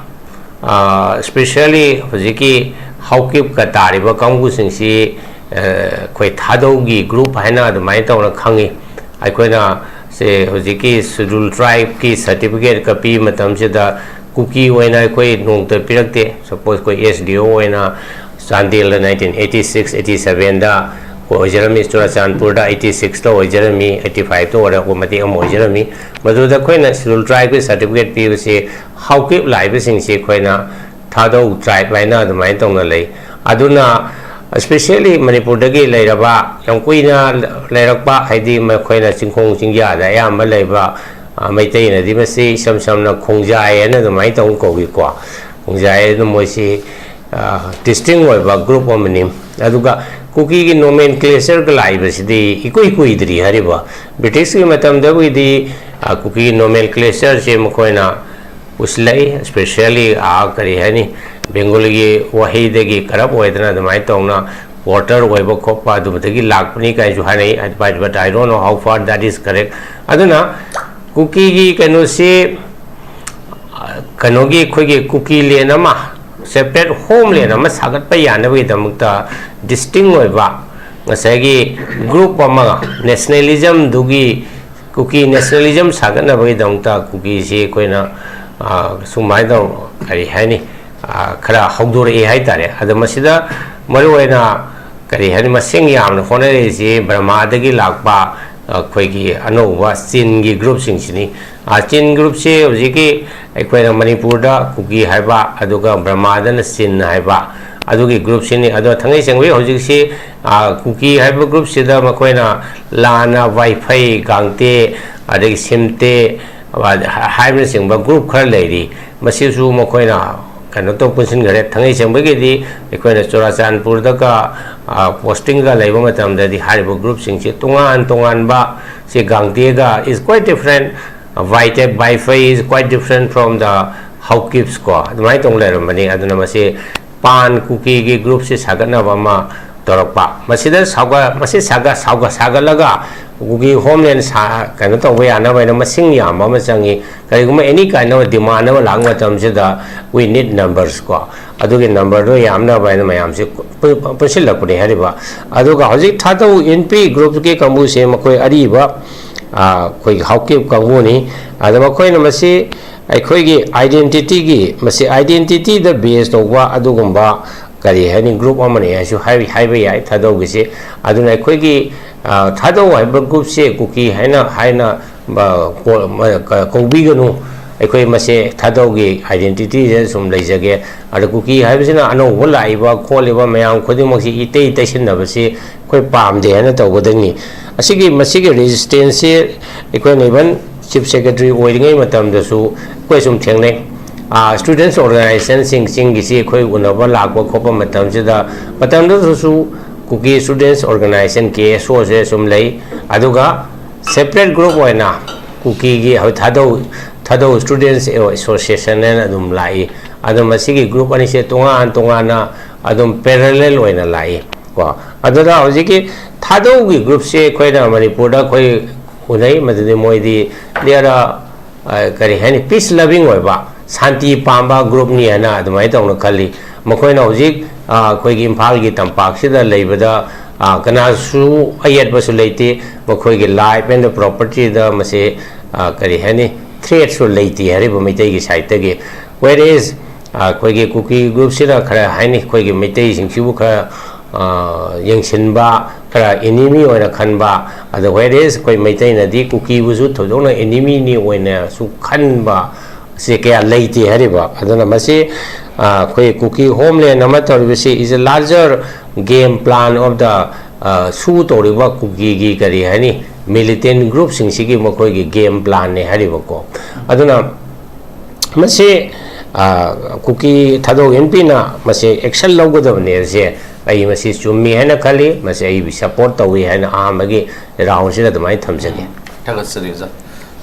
ꯑ, especially ꯍꯧꯖꯤꯛꯀꯤ ꯍꯥꯎꯀꯤꯞꯀ ꯇꯥꯔꯤꯕ ꯀꯥꯡꯕꯨꯁꯤꯡꯁꯤ, ꯑ, ꯑꯩꯈꯣꯏ ꯊꯥꯗꯧꯒꯤ ꯒ꯭ꯔꯨꯞ ꯍꯥꯏꯅ ꯑꯗꯨꯃꯥꯏꯅ ꯇꯧꯅ ꯈꯪꯉꯤ꯫ ꯑꯩꯈꯣꯏꯅ ꯁꯦ ꯍꯧꯖꯤꯛꯀꯤ ꯁꯦꯗꯨꯜ ꯇ꯭ꯔꯥꯏꯕꯀꯤ ꯁꯥꯔꯇꯤꯐꯤꯀꯦꯠꯀ ꯄꯤꯕ ꯃꯇꯝꯁꯤꯗ ꯀꯨꯀꯤ ꯑꯣꯏꯅ ꯑꯩꯈꯣꯏ ꯅꯣꯡꯃꯇ ꯄꯤꯔꯛꯇꯦ꯫ ꯁꯄꯣꯁ ꯑꯩꯈꯣꯏ ꯑꯦꯁ ꯗꯤ ꯑꯣ ꯑꯣꯏꯅ ꯆꯥꯟꯗꯦꯜꯗ ꯅꯥꯏꯟꯇꯤꯟ ꯑꯩꯠꯇꯤ ꯁꯤꯛꯁ ꯑꯩꯠꯇꯤ ꯁꯕꯦꯟꯗ ꯑꯣꯏꯖꯔꯝꯃꯤ, ꯆꯨꯔꯆꯥꯟꯄꯨꯔꯗ ꯑꯩꯠꯇꯤ ꯁꯤꯛꯁꯇ ꯑꯣꯏꯖꯔꯝꯃꯤ, ꯑꯩꯠꯇꯤ ꯐꯥꯏꯚꯇ ꯑꯣꯏꯔꯛꯄ ꯃꯇꯦꯛ ꯑꯃ ꯑꯣꯏꯖꯔꯝꯃꯤ꯫ ꯃꯗꯨꯗ ꯑꯩꯈꯣꯏꯅ ꯁꯦꯗꯨꯜ ꯇ꯭ꯔꯥꯏꯕꯀꯤ ꯁꯥꯔꯇꯤꯐꯤꯀꯦꯠ ꯄꯤꯕꯁꯤ ꯍꯥꯎꯀꯤꯞ ꯂꯥꯛꯏꯕꯁꯤꯡꯁꯤ ꯑꯩꯈꯣꯏꯅ ꯊꯥꯗꯧ ꯇ꯭ꯔꯥꯏꯕ ꯍꯥꯏꯅ ꯑꯗꯨꯃꯥꯏꯅ ꯇꯧꯅ ꯂꯩ꯫ ꯑꯗꯨꯅ especially ꯃꯅꯤꯄꯨꯔꯗꯒꯤ ꯂꯩꯔꯕ, ꯌꯥꯝ ꯀꯨꯏꯅ ꯂꯩꯔꯛꯄ, ꯍꯥꯏꯗꯤ ꯃꯈꯣꯏꯅ ꯆꯤꯡꯈꯣꯡ ꯆꯤꯡꯌꯥꯗ ꯑꯌꯥꯝꯕ ꯂꯩꯕ, ꯑ, ꯃꯩꯇꯩꯅꯗꯤ ꯃꯁꯤ ꯏꯁꯝ ꯁꯝꯅ ꯈꯣꯡꯖꯥꯏ ꯍꯥꯏꯅ ꯑꯗꯨꯃꯥꯏꯅ ꯇꯧ ꯀꯧꯏꯀꯣ꯫ ꯈꯣꯡꯖꯥꯏ ꯑꯗꯨ ꯃꯣꯏꯁꯤ, ꯑ, ꯗꯤꯁꯇꯤꯡ ꯑꯣꯏꯕ ꯒ꯭ꯔꯨꯞ ꯑꯃꯅꯤ꯫ ꯑꯗꯨꯒ ꯀꯨꯀꯤꯒꯤ ꯅꯣꯃꯦꯟꯀ꯭ꯂꯦꯆꯔꯒ ꯂꯥꯛꯏꯕꯁꯤꯗꯤ ꯏꯀꯨꯏ ꯀꯨꯏꯗ꯭ꯔꯤ ꯍꯥꯏꯔꯤꯕ꯫ ꯕ꯭ꯔꯤꯇꯤꯁꯀꯤ ꯃꯇꯝꯗꯕꯨꯗꯤ, ꯑ, ꯀꯨꯀꯤꯒꯤ ꯅꯣꯃꯦꯟꯀ꯭ꯂꯦꯆꯔꯁꯦ ꯃꯈꯣꯏꯅ ꯄꯨꯁꯤꯜꯂꯛꯏ꯫ Especially, ꯑ, ꯀꯔꯤ ꯍꯥꯏꯅꯤ, ꯕꯦꯡꯒꯣꯂꯤꯒꯤ ꯋꯥꯍꯩꯗꯒꯤ ꯀꯔꯞ ꯑꯣꯏꯗꯅ ꯑꯗꯨꯃꯥꯏꯅ ꯇꯧꯅ ꯀ꯭ꯋꯥꯔꯇꯔ ꯑꯣꯏꯕ ꯈꯣꯠꯄ ꯑꯗꯨꯗꯒꯤ ꯂꯥꯛꯄꯅꯤ ꯀꯥꯏꯅꯁꯨ ꯍꯥꯏꯅꯩ꯫ But, but I don't know how far that is correct. ꯑꯗꯨꯅ ꯀꯨꯀꯤꯒꯤ ꯀꯩꯅꯣꯁꯤ, ꯑ, ꯀꯩꯅꯣꯒꯤ ꯑꯩꯈꯣꯏꯒꯤ ꯀꯨꯀꯤ ꯂꯦꯟ ꯑꯃ, ꯁꯦꯄꯔꯦꯠ ꯍꯣꯝꯂꯦꯟ ꯑꯃ ꯁꯥꯒꯠꯄ ꯌꯥꯅꯕꯒꯤꯗꯃꯛꯇ ꯗꯤꯁꯇꯤꯡ ꯑꯣꯏꯕ ꯉꯁꯥꯏꯒꯤ ꯒ꯭ꯔꯨꯞ ꯑꯃ, ꯅꯦꯁꯅꯦꯂꯤꯖꯝꯗꯨꯒꯤ, ꯀꯨꯀꯤ ꯅꯦꯁꯅꯦꯂꯤꯖꯝ ꯁꯥꯒꯠꯅꯕꯒꯤꯗꯃꯛꯇ ꯀꯨꯀꯤꯁꯤ ꯑꯩꯈꯣꯏꯅ, ꯑ, ꯁꯨꯃꯥꯏꯅ ꯇꯧ-, ꯀꯔꯤ ꯍꯥꯏꯅꯤ, ꯑ, ꯈꯔ ꯍꯧꯗꯣꯔꯛꯏ ꯍꯥꯏꯇꯥꯔꯦ꯫ ꯑꯗꯣ ꯃꯁꯤꯗ ꯃꯔꯨꯑꯣꯏꯅ ꯀꯔꯤ ꯍꯥꯏꯅꯤ, ꯃꯁꯤꯡ ꯌꯥꯝꯅ ꯍꯣꯠꯅꯔꯛꯏꯁꯤ ꯕꯔꯃꯥꯗꯒꯤ ꯂꯥꯛꯄ ꯑꯩꯈꯣꯏꯒꯤ ꯑꯅꯧꯕ ꯆꯤꯟꯒꯤ ꯒ꯭ꯔꯨꯞꯁꯤꯡꯁꯤꯅꯤ꯫ ꯑ, ꯆꯤꯟ ꯒ꯭ꯔꯨꯞꯁꯤ ꯍꯧꯖꯤꯛꯀꯤ ꯑꯩꯈꯣꯏꯅ ꯃꯅꯤꯄꯨꯔꯗ ꯀꯨꯀꯤ ꯍꯥꯏꯕ, ꯑꯗꯨꯒ ꯕꯔꯃꯥꯗꯅ ꯆꯤꯟ ꯍꯥꯏꯕ, ꯑꯗꯨꯒꯤ ꯒ꯭ꯔꯨꯞꯁꯤꯅꯤ꯫ ꯑꯗꯣ ꯊꯥꯡꯒꯩ ꯁꯦꯡꯕꯒꯤ ꯍꯧꯖꯤꯛꯁꯤ, ꯑ, ꯀꯨꯀꯤ ꯍꯥꯏꯕ ꯒ꯭ꯔꯨꯞꯁꯤꯗ ꯃꯈꯣꯏꯅ ꯂꯥꯟꯅ ꯋꯥꯏꯐꯩ, ꯒꯥꯡꯇꯦ, ꯑꯗꯒꯤ ꯁꯤꯝꯇꯦ, ꯍꯥꯏꯕꯅꯆꯤꯡꯕ group ꯈꯔ ꯂꯩꯔꯤ꯫ ꯃꯁꯤꯁꯨ ꯃꯈꯣꯏꯅ ꯀꯩꯅꯣ ꯇꯧ ꯄꯨꯟꯁꯤꯟꯈꯔꯦ꯫ ꯊꯥꯡꯃꯩ ꯁꯦꯡꯕꯒꯤꯗꯤ ꯑꯩꯈꯣꯏꯅ ꯆꯨꯔꯥꯆꯥꯟꯄꯨꯔꯗꯒ postingꯒ ꯂꯩꯕ ꯃꯇꯝꯗꯗꯤ ꯍꯥꯏꯔꯤꯕ groupꯁꯤꯡꯁꯤ ꯇꯣꯉꯥꯟ ꯇꯣꯉꯥꯟꯕ, ꯁꯤ ꯒꯥꯡꯇꯦꯒ is quite different, ꯕꯥꯏꯇꯦꯞ ꯕꯥꯏꯐꯩ is quite different from the ꯍꯥꯎꯀꯤꯞꯁ ꯀꯣ, ꯑꯗꯨꯃꯥꯏꯅ ꯇꯧꯅ ꯂꯩꯔꯝꯕꯅꯤ꯫ ꯑꯗꯨꯅ ꯃꯁꯤ ꯄꯥꯟ ꯀꯨꯀꯤꯒꯤ groupꯁꯤ ꯁꯥꯒꯠꯅꯕ ꯑꯃ ꯇꯧꯔꯛꯄ꯫ ꯃꯁꯤꯗ ꯁꯥꯎꯒ-, ꯃꯁꯤ ꯁꯥꯒ-, ꯁꯥꯎꯒ-, ꯁꯥꯒꯠꯂꯒ ꯀꯨꯀꯤ homeland ꯁꯥ-, ꯀꯩꯅꯣ ꯇꯧꯕ ꯌꯥꯅꯕ ꯍꯥꯏꯅ ꯃꯁꯤꯡ ꯌꯥꯝꯕ ꯑꯃ ꯆꯪꯉꯤ꯫ ꯀꯔꯤꯒꯨꯝꯕ any kind of demand ꯑꯃ ꯂꯥꯛꯄ ꯃꯇꯝꯁꯤꯗ we need numbers ꯀꯣ, ꯑꯗꯨꯒꯤ numberꯗꯣ ꯌꯥꯝꯅꯕ ꯍꯥꯏꯅ ꯃꯌꯥꯝꯁꯤ ꯄꯨ-, ꯄꯨꯟꯁꯤꯜꯂꯛꯄꯅꯤ ꯍꯥꯏꯔꯤꯕ꯫ ꯑꯗꯨꯒ ꯍꯧꯖꯤꯛ ꯊꯥꯗꯧ ꯏꯟꯄꯤ groupꯀꯤ ꯀꯥꯡꯕꯨꯁꯦ ꯃꯈꯣꯏ ꯑꯔꯤꯕ, ꯑ, ꯑꯩꯈꯣꯏꯒꯤ ꯍꯥꯎꯀꯤꯞ ꯀꯥꯡꯕꯨꯅꯤ꯫ ꯑꯗ ꯃꯈꯣꯏꯅ ꯃꯁꯤ ꯑꯩꯈꯣꯏꯒꯤ identityꯒꯤ, ꯃꯁꯤ identityꯗ base ꯇꯧꯕ ꯑꯗꯨꯒꯨꯝꯕ, ꯀꯔꯤ ꯍꯥꯏꯅꯤ, group ꯑꯃꯅꯤ ꯍꯥꯏꯁꯨ ꯍꯥꯏ-, ꯍꯥꯏꯕ ꯌꯥꯏ ꯊꯥꯗꯧꯒꯤꯁꯦ꯫ ꯑꯗꯨꯅ ꯑꯩꯈꯣꯏꯒꯤ, ꯑ, ꯊꯥꯗꯧ ꯍꯥꯏꯕ groupꯁꯦ ꯀꯨꯀꯤ ꯍꯥꯏꯅ, ꯍꯥꯏꯅ, ꯕ-, ꯀꯣ-, ꯃ-, ꯀ-, ꯀꯧꯕꯤꯒꯅꯨ, ꯑꯩꯈꯣꯏ ꯃꯁꯦ ꯊꯥꯗꯧꯒꯤ identityꯁꯦ ꯁꯨꯝ ꯂꯩꯖꯒꯦ꯫ ꯑꯗ ꯀꯨꯀꯤ ꯍꯥꯏꯕꯁꯤꯅ ꯑꯅꯧꯕ ꯂꯥꯛꯏꯕ ꯈꯣꯠꯂꯤꯕ ꯃꯌꯥꯝ ꯈꯨꯗꯤꯡꯃꯛꯁꯤ ꯏꯇꯩ ꯇꯩꯁꯤꯟꯅꯕꯁꯤ ꯑꯩꯈꯣꯏ ꯄꯥꯝꯗꯦ ꯍꯥꯏꯅ ꯇꯧꯒꯗꯕꯅꯤ꯫ ꯑꯁꯤꯒꯤ, ꯃꯁꯤꯒꯤ resistanceꯁꯤ ꯑꯩꯈꯣꯏꯅ even Chief Secretary ꯑꯣꯏꯔꯤꯉꯩ ꯃꯇꯝꯗꯁꯨ ꯑꯩꯈꯣꯏ ꯁꯨꯝ ꯊꯦꯡꯅꯩ꯫ ꯑꯥ, students organizationꯁꯤꯡ ꯆꯤꯡꯒꯤꯁꯤ ꯑꯩꯈꯣꯏ ꯎꯅꯕ ꯂꯥꯛꯄ ꯈꯣꯠꯄ ꯃꯇꯝꯁꯤꯗ, ꯃꯇꯝꯗꯨꯗꯁꯨ Kuki Students Organization, K S Oꯁꯦ ꯁꯨꯝ ꯂꯩ꯫ ꯑꯗꯨꯒ separate group ꯑꯣꯏꯅ ꯀꯨꯀꯤꯒꯤ ꯍꯧ-, ꯊꯥꯗꯧ, ꯊꯥꯗꯧ Students Association ꯍꯥꯏꯅ ꯑꯗꯨꯝ ꯂꯥꯛꯏ꯫ ꯑꯗꯣ ꯃꯁꯤꯒꯤ group ꯑꯅꯤꯁꯦ ꯇꯣꯉꯥꯟ ꯇꯣꯉꯥꯟꯅ ꯑꯗꯨꯝ parallel ꯑꯣꯏꯅ ꯂꯥꯛꯏ ꯀꯣ꯫ ꯑꯗꯨꯅ ꯍꯧꯖꯤꯛꯀꯤ ꯊꯥꯗꯧꯒꯤ groupꯁꯦ ꯑꯩꯈꯣꯏꯅ ꯃꯅꯤꯄꯨꯔꯗ ꯑꯩꯈꯣꯏ ꯎꯅꯩ, ꯃꯗꯨꯗꯤ ꯃꯣꯏꯗꯤ they are, ꯑ, ꯀꯔꯤ ꯍꯥꯏꯅꯤ, peace loving ꯑꯣꯏꯕ, ꯁꯥꯟꯇꯤ ꯄꯥꯝꯕ groupꯅꯤ ꯍꯥꯏꯅ ꯑꯗꯨꯃꯥꯏꯅ ꯇꯧꯅ ꯈꯜꯂꯤ꯫ ꯃꯈꯣꯏꯅ ꯍꯧꯖꯤꯛ, ꯑ, ꯑꯩꯈꯣꯏꯒꯤ ꯏꯝꯐꯥꯜꯒꯤ ꯇꯝꯄꯥꯛꯁꯤꯗ ꯂꯩꯕꯗ, ꯑ, ꯀꯅꯥꯁꯨ ꯑꯌꯦꯠꯄꯁꯨ ꯂꯩꯇꯦ꯫ ꯃꯈꯣꯏꯒꯤ life and propertyꯗ ꯃꯁꯤ, ꯑ, ꯀꯔꯤ ꯍꯥꯏꯅꯤ, threatꯁꯨ ꯂꯩꯇꯦ ꯍꯥꯏꯔꯤꯕ ꯃꯩꯇꯩꯒꯤ sideꯇꯒꯤ꯫ Whereas, ꯑ, ꯑꯩꯈꯣꯏꯒꯤ ꯀꯨꯀꯤ groupꯁꯤꯅ ꯈꯔ ꯍꯥꯏꯅꯤ, ꯑꯩꯈꯣꯏꯒꯤ ꯃꯩꯇꯩꯁꯤꯡꯁꯤꯕꯨ ꯈꯔ, ꯑ, ꯌꯦꯡꯁꯤꯟꯕ, ꯈꯔ enemy ꯑꯣꯏꯅ ꯈꯟꯕ, ꯑꯗ whereas ꯑꯩꯈꯣꯏ ꯃꯩꯇꯩꯅꯗꯤ ꯀꯨꯀꯤꯕꯨꯁꯨ ꯊꯣꯏꯗꯣꯛꯅ enemyꯅꯤ ꯑꯣꯏꯅꯁꯨ ꯈꯟꯕ ꯁꯤ ꯀꯌꯥ ꯂꯩꯇꯦ ꯍꯥꯏꯔꯤꯕ꯫ ꯑꯗꯨꯅ ꯃꯁꯤ, ꯑ, ꯑꯩꯈꯣꯏ ꯀꯨꯀꯤ homeland ꯑꯃ ꯇꯧꯔꯤꯕꯁꯤ is a larger game plan of the ꯁꯨ ꯇꯧꯔꯤꯕ ꯀꯨꯀꯤꯒꯤ, ꯀꯔꯤ ꯍꯥꯏꯅꯤ, ꯃꯤꯂꯤꯇꯦꯟ ꯒ꯭ꯔꯨꯞꯁꯤꯡꯁꯤꯒꯤ ꯃꯈꯣꯏꯒꯤ ꯒꯦꯝ ꯄ꯭ꯂꯥꯟꯅꯦ ꯍꯥꯏꯔꯤꯕꯀꯣ꯫ ꯑꯗꯨꯅ ꯃꯁꯤ, ꯑ, ꯀꯨꯀꯤ ꯊꯥꯗꯣꯛ ꯏꯟꯄꯤꯅ ꯃꯁꯤ ꯑꯦꯛꯁꯟ ꯂꯧꯒꯗꯕꯅꯦ ꯍꯥꯏꯁꯦ, ꯑꯩ ꯃꯁꯤ ꯆꯨꯝꯃꯤ ꯍꯥꯏꯅ ꯈꯜꯂꯤ꯫ ꯃꯁꯤ ꯑꯩ ꯁꯄꯣꯔꯠ ꯇꯧꯏ ꯍꯥꯏꯅ ꯑꯍꯥꯟꯕꯒꯤ ꯔꯥꯎꯟꯁꯤꯗ ꯑꯗꯨꯃꯥꯏꯅ ꯊꯝꯖꯒꯦ꯫ ꯊꯥꯒꯠꯆꯔꯤ ꯑꯣꯖꯥ꯫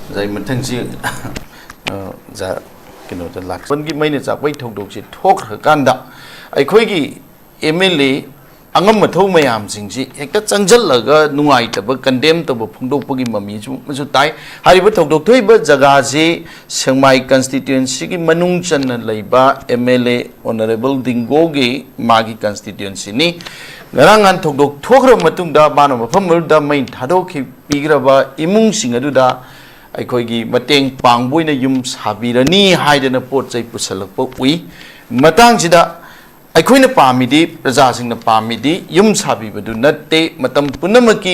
ꯑꯣꯖꯥ, ꯑꯩ ꯃꯊꯪꯁꯤ, ꯑ, ꯑꯣꯖꯥ, ꯀꯩꯅꯣꯗ ꯂꯥꯛꯄꯒꯤ ꯃꯩꯅ ꯆꯥꯛꯄꯒꯤ ꯊꯧꯗꯣꯛꯁꯤ ꯊꯣꯛꯈ꯭ꯔꯀꯥꯟꯗ ꯑꯩꯈꯣꯏꯒꯤ ꯑꯦꯝ ꯑꯦꯜ ꯑꯦ ꯑꯉꯝ ꯑꯊꯧ ꯃꯌꯥꯝꯁꯤꯡꯁꯤ ꯍꯦꯛꯇ ꯆꯪꯁꯤꯜꯂꯒ ꯅꯨꯡꯉꯥꯏꯇꯕ, ꯀꯟꯗꯦꯝ ꯇꯧꯕ ꯐꯣꯡꯗꯣꯛꯄꯒꯤ ꯃꯃꯤꯁꯨ ꯑꯃꯁꯨ ꯇꯥꯏ꯫ ꯍꯥꯏꯔꯤꯕ ꯊꯧꯗꯣꯛ ꯊꯣꯛꯏꯕ ꯖꯒꯥꯁꯤ ꯁꯦꯡꯃꯥꯏ ꯀꯟꯁꯇꯤꯇ꯭ꯋꯦꯟꯁꯤꯒꯤ ꯃꯅꯨꯡ ꯆꯟꯅ ꯂꯩꯕ ꯑꯦꯝ ꯑꯦꯜ ꯑꯦ ꯑꯣꯅꯔꯦꯕꯜ ꯗꯤꯡꯒꯣꯒꯤ ꯃꯥꯒꯤ ꯀꯟꯁꯇꯤꯇ꯭ꯋꯦꯟꯁꯤꯅꯤ꯫ ꯉꯔꯥꯡ ꯅꯍꯥꯟ ꯊꯧꯗꯣꯛ ꯊꯣꯛꯈ꯭ꯔꯕ ꯃꯇꯨꯡꯗ ꯃꯥꯅ ꯃꯐꯝ ꯑꯗꯨꯗ ꯃꯩ ꯊꯥꯗꯣꯛꯈꯤ ꯄꯤꯈ꯭ꯔꯕ ꯏꯃꯨꯡꯁꯤꯡ ꯑꯗꯨꯗ ꯑꯩꯈꯣꯏꯒꯤ ꯃꯇꯦꯡ ꯄꯥꯡꯕ ꯑꯣꯏꯅ ꯌꯨꯝ ꯁꯥꯕꯤꯔꯅꯤ ꯍꯥꯏꯗꯅ ꯄꯣꯠ ꯆꯩ ꯄꯨꯁꯜꯂꯛꯄ ꯎꯏ꯫ ꯃꯇꯥꯡꯁꯤꯗ ꯑꯩꯈꯣꯏꯅ ꯄꯥꯝꯃꯤꯗꯤ, ꯄ꯭ꯔꯖꯥꯁꯤꯡꯅ ꯄꯥꯝꯃꯤꯗꯤ ꯌꯨꯝ ꯁꯥꯕꯤꯕꯗꯨ ꯅꯠꯇꯦ꯫ ꯃꯇꯝ ꯄꯨꯝꯅꯃꯛꯀꯤ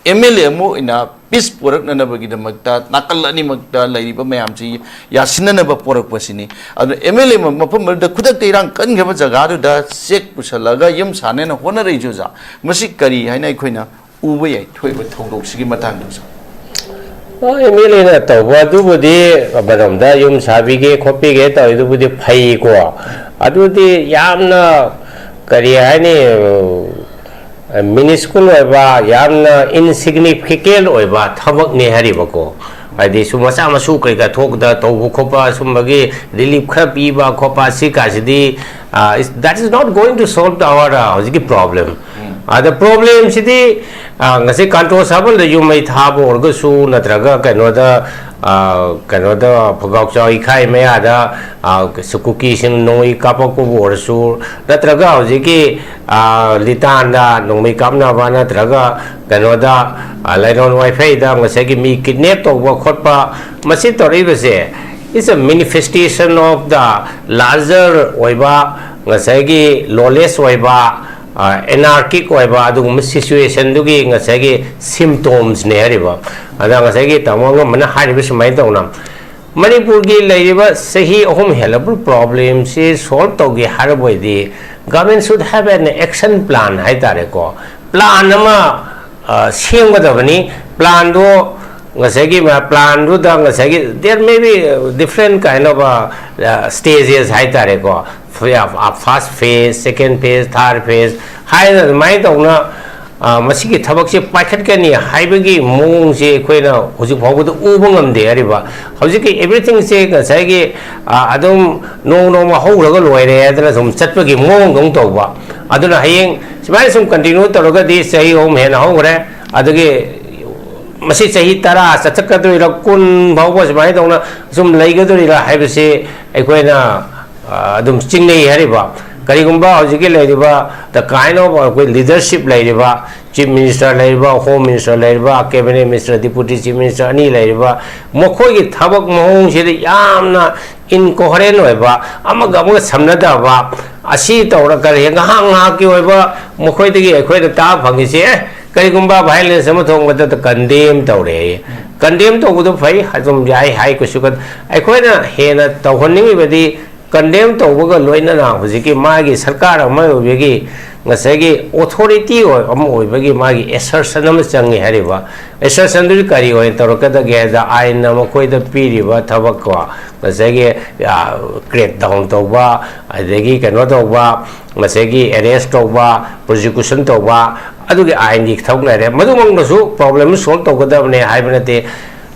ꯑꯦꯝ ꯑꯦꯜ ꯑꯦ ꯑꯃ ꯑꯣꯏꯅ ꯄꯤꯁ ꯄꯨꯔꯛꯅꯅꯕꯒꯤꯗꯃꯛꯇ ꯅꯥꯀꯜ ꯑꯅꯤꯃꯛꯇ ꯂꯩꯔꯤꯕ ꯃꯌꯥꯝꯁꯤ ꯌꯥꯁꯤꯟꯅꯅꯕ ꯄꯣꯔꯛꯄꯁꯤꯅꯤ꯫ ꯑꯗꯨꯅ ꯑꯦꯝ ꯑꯦꯜ ꯑꯦ ꯃꯐꯝ ꯑꯗꯨꯗ ꯈꯨꯗꯛꯇ ꯏꯔꯥꯡ ꯀꯟꯈ꯭ꯔꯕ ꯖꯒꯥꯗꯨꯗ ꯆꯦꯛ ꯄꯨꯁꯜꯂꯒ ꯌꯨꯝ ꯁꯥꯅꯦꯅ ꯍꯣꯠꯅꯔꯛꯏꯁꯤ, ꯑꯣꯖꯥ, ꯃꯁꯤ ꯀꯔꯤ ꯍꯥꯏꯅ ꯑꯩꯈꯣꯏꯅ ꯎꯕ ꯌꯥꯏ ꯊꯣꯛꯏꯕ ꯊꯧꯗꯣꯛꯁꯤꯒꯤ ꯃꯇꯥꯡꯗꯁꯨ? ꯑꯦꯝ ꯑꯦꯜ ꯑꯦꯅ ꯇꯧꯕ ꯑꯗꯨꯕꯨꯗꯤ ꯑꯃꯔꯣꯝꯗ ꯌꯨꯝ ꯁꯥꯕꯤꯒꯦ ꯈꯣꯠꯄꯤꯒꯦ ꯇꯧꯔꯤꯗꯨꯕꯨꯗꯤ ꯐꯩꯀꯣ꯫ ꯑꯗꯨꯗꯤ ꯌꯥꯝꯅ, ꯀꯔꯤ ꯍꯥꯏꯅꯤ, ꯃꯤꯅꯤꯁꯀꯨꯜ ꯑꯣꯏꯕ, ꯌꯥꯝꯅ ꯏꯟꯁꯤꯒꯅꯤꯐꯤꯀꯦꯟ ꯑꯣꯏꯕ ꯊꯕꯛꯅꯦ ꯍꯥꯏꯔꯤꯕꯀꯣ꯫ ꯍꯥꯏꯗꯤ ꯁꯨꯝ ꯃꯆꯥ ꯃꯁꯨ ꯀꯩꯀꯥ ꯊꯣꯛꯄꯗ ꯇꯧꯕ ꯈꯣꯠꯄ, ꯁꯨꯝꯕꯒꯤ ꯔꯤꯂꯤꯐ ꯈꯔ ꯄꯤꯕ ꯈꯣꯠꯄ, ꯁꯤ ꯀꯥꯁꯤꯗꯤ, uh, is, that is not going to solve our, uh, ꯍꯧꯖꯤꯛꯀꯤ ꯄ꯭ꯔꯣꯕ꯭ꯂꯦꯝ꯫ ꯑꯗ ꯄ꯭ꯔꯣꯕ꯭ꯂꯦꯝꯁꯤꯗꯤ, ꯑ, ꯉꯁꯤ ꯀꯥꯟꯇꯣ ꯁꯥꯕꯜꯗ ꯌꯨꯝ ꯃꯩ ꯊꯥꯕ ꯑꯣꯏꯔꯒꯁꯨ, ꯅꯠꯇ꯭ꯔꯒ ꯀꯩꯅꯣꯗ, ꯑ, ꯀꯩꯅꯣꯗ ꯐꯨꯒꯥꯎꯆꯥꯎ ꯏꯈꯥꯏ ꯃꯌꯥꯗ, ꯑ, ꯀꯨꯀꯤꯁꯤꯡ ꯅꯣꯡꯃꯩ ꯀꯥꯞꯄꯛꯄꯕꯨ ꯑꯣꯏꯔꯁꯨ, ꯅꯠꯇ꯭ꯔꯒ ꯍꯧꯖꯤꯛꯀꯤ, ꯑ, ꯂꯤꯇꯥꯟꯗ ꯅꯣꯡꯃꯩ ꯀꯥꯞꯅꯕ, ꯅꯠꯇ꯭ꯔꯒ ꯀꯩꯅꯣꯗ, ꯑ, ꯂꯥꯏꯔꯣꯟ ꯋꯥꯏꯐꯩꯗ ꯉꯁꯥꯏꯒꯤ ꯃꯤ ꯀꯤꯗꯅꯦꯞ ꯇꯧꯕ ꯈꯣꯠꯄ, ꯃꯁꯤ ꯇꯧꯔꯛꯏꯕꯁꯦ is a manifestation of the larger ꯑꯣꯏꯕ, ꯉꯁꯥꯏꯒꯤ lawless ꯑꯣꯏꯕ, ꯑꯦꯅꯥꯔꯀꯤꯛ ꯑꯣꯏꯕ ꯑꯗꯨꯒꯨꯝꯕ ꯁꯤꯆꯨꯋꯦꯁꯟꯗꯨꯒꯤ ꯉꯁꯥꯏꯒꯤ ꯁꯤꯝꯇꯣꯝꯁꯅꯦ ꯍꯥꯏꯔꯤꯕ꯫ ꯑꯗ ꯉꯁꯥꯏꯒꯤ ꯇꯥꯃꯣ ꯑꯉꯝꯕꯅ ꯍꯥꯏꯔꯤꯕ ꯁꯨꯃꯥꯏꯅ ꯇꯧꯅ, ꯃꯅꯤꯄꯨꯔꯒꯤ ꯂꯩꯔꯤꯕ ꯆꯍꯤ ꯑꯍꯨꯝ ꯍꯦꯜꯂꯕ ꯄ꯭ꯔꯣꯕ꯭ꯂꯦꯝꯁꯤ ꯁꯣꯜꯕ ꯇꯧꯒꯦ ꯍꯥꯏꯔꯕ ꯑꯣꯏꯗꯤ, government should have an action plan ꯍꯥꯏ ꯇꯥꯔꯦꯀꯣ꯫ ꯄ꯭ꯂꯥꯟ ꯑꯃ ꯁꯦꯝꯒꯗꯕꯅꯤ꯫ ꯄ꯭ꯂꯥꯟꯗꯣ ꯉꯁꯥꯏꯒꯤ ꯄ꯭ꯂꯥꯟꯗꯨꯗ ꯉꯁꯥꯏꯒꯤ there may be different kind of stages ꯍꯥꯏꯇꯥꯔꯦꯀꯣ꯫ First phase, second phase, third phase ꯍꯥꯏꯅ ꯑꯗꯨꯃꯥꯏꯅ ꯇꯧꯅ ꯃꯁꯤꯒꯤ ꯊꯕꯛꯁꯦ ꯄꯥꯏꯈꯠꯀꯅꯤ ꯍꯥꯏꯕꯒꯤ ꯃꯑꯣꯡꯁꯦ ꯑꯩꯈꯣꯏꯅ ꯍꯧꯖꯤꯛ ꯐꯥꯎꯕꯗ ꯎꯕ ꯉꯝꯗꯦ ꯍꯥꯏꯔꯤꯕ꯫ ꯍꯧꯖꯤꯛꯀꯤ ꯑꯦꯚ꯭ꯔꯤꯊꯤꯡꯁꯦ ꯉꯁꯥꯏꯒꯤ ꯑꯗꯨꯝ ꯅꯣꯡ ꯅꯣꯡꯃ ꯍꯧꯈ꯭ꯔꯒ ꯂꯣꯏꯔꯦ ꯍꯥꯏꯗꯅ ꯁꯨꯝ ꯆꯠꯄꯒꯤ ꯃꯑꯣꯡꯗꯧ ꯇꯧꯕ꯫ ꯑꯗꯨꯅ ꯍꯌꯦꯡ ꯁꯨꯃꯥꯏꯅ ꯁꯨꯝ ꯀꯟꯇꯤꯅ꯭ꯌꯨ ꯇꯧꯔꯒꯗꯤ ꯆꯍꯤ ꯑꯍꯨꯝ ꯍꯦꯟꯅ ꯍꯧꯈ꯭ꯔꯦ꯫ ꯑꯗꯒꯤ ꯃꯁꯤ ꯆꯍꯤ ꯇꯔꯥ ꯆꯠꯊꯛꯀꯗꯣꯏꯔꯥ, ꯀꯨꯟ ꯐꯥꯎꯕ ꯁꯨꯃꯥꯏꯅ ꯇꯧꯅ ꯁꯨꯝ ꯂꯩꯒꯗꯣꯏꯔꯥ ꯍꯥꯏꯕꯁꯤ ꯑꯩꯈꯣꯏꯅ ꯑꯗꯨꯝ ꯆꯤꯡꯅꯩ ꯍꯥꯏꯔꯤꯕ꯫ ꯀꯔꯤꯒꯨꯝꯕ ꯍꯧꯖꯤꯛꯀꯤ ꯂꯩꯔꯤꯕ the kind of ꯑꯩꯈꯣꯏ ꯂꯤꯗꯔꯁꯤꯞ ꯂꯩꯔꯤꯕ, ꯆꯤꯐ ꯃꯤꯅꯤꯁꯇꯔ ꯂꯩꯔꯤꯕ, ꯍꯣꯝ ꯃꯤꯅꯤꯁꯇꯔ ꯂꯩꯔꯤꯕ, cabinet minister, deputy chief minister ꯑꯅꯤ ꯂꯩꯔꯤꯕ, ꯃꯈꯣꯏꯒꯤ ꯊꯕꯛ ꯃꯑꯣꯡꯁꯤꯗ ꯌꯥꯝꯅ ꯏꯟꯀꯣꯍꯔꯦꯟ ꯑꯣꯏꯕ, ꯑꯃꯒ ꯑꯃꯒ ꯁꯝꯅꯗꯕ, ꯑꯁꯤ ꯇꯧꯔ ꯀꯔꯤ ꯉꯥꯏꯍꯥꯛ ꯉꯥꯏꯍꯥꯛꯀꯤ ꯑꯣꯏꯕ ꯃꯈꯣꯏꯗꯒꯤ ꯑꯩꯈꯣꯏꯅ ꯇꯥꯕ ꯐꯪꯉꯤꯁꯦ, ꯑꯦ, ꯀꯔꯤꯒꯨꯝꯕ ꯚꯥꯏꯑꯣꯂꯦꯟꯁ ꯑꯃ ꯊꯣꯛꯄꯗ ꯀꯟꯗꯦꯝ ꯇꯧꯔꯦ꯫ ꯀꯟꯗꯦꯝ ꯇꯧꯕꯗꯣ ꯐꯩ, ꯑꯗꯨꯝ ꯌꯥꯏ ꯍꯥꯏ, ꯀꯩꯁꯨ ꯀ-, ꯑꯩꯈꯣꯏꯅ ꯍꯦꯟꯅ ꯇꯧꯍꯟꯅꯤꯡꯉꯤꯕꯗꯤ ꯀꯟꯗꯦꯝ ꯇꯧꯕꯒ ꯂꯣꯏꯅꯅ ꯍꯧꯖꯤꯛꯀꯤ ꯃꯥꯒꯤ ꯁꯔꯀꯥꯔ ꯑꯃ ꯑꯣꯏꯕꯒꯤ ꯉꯁꯥꯏꯒꯤ ꯑꯣꯊꯣꯔꯤꯇꯤ ꯑꯣꯏ-, ꯑꯃ ꯑꯣꯏꯕꯒꯤ ꯃꯥꯒꯤ ꯑꯦꯁꯔꯁꯟ ꯑꯃ ꯆꯪꯉꯤ ꯍꯥꯏꯔꯤꯕ꯫ ꯑꯦꯁꯔꯁꯟꯗꯨꯗꯤ ꯀꯔꯤ ꯑꯣꯏꯅ ꯇꯧꯔꯛꯀꯗꯒꯦ ꯍꯥꯏꯗ, ꯑꯥꯏꯟꯅ ꯃꯈꯣꯏꯗ ꯄꯤꯔꯤꯕ ꯊꯕꯛ ꯀꯣ, ꯉꯁꯥꯏꯒꯤ ꯀ꯭ꯔꯦꯛ ꯗꯥꯎꯟ ꯇꯧꯕ, ꯑꯗꯒꯤ ꯀꯩꯅꯣ ꯇꯧꯕ, ꯉꯁꯥꯏꯒꯤ ꯑꯦꯔꯦꯁ ꯇꯧꯕ, ꯄ꯭ꯔꯣꯁꯤꯀ꯭ꯌꯨꯁꯟ ꯇꯧꯕ, ꯑꯗꯨꯒꯤ ꯑꯥꯏꯟꯒꯤ ꯊꯕꯛ ꯂꯩꯔꯦ꯫ ꯃꯗꯨꯃꯛꯅꯁꯨ ꯄ꯭ꯔꯣꯕ꯭ꯂꯦꯝ ꯁꯣꯜꯕ ꯇꯧꯒꯗꯕꯅꯦ ꯍꯥꯏꯕ ꯅꯠꯇꯦ꯫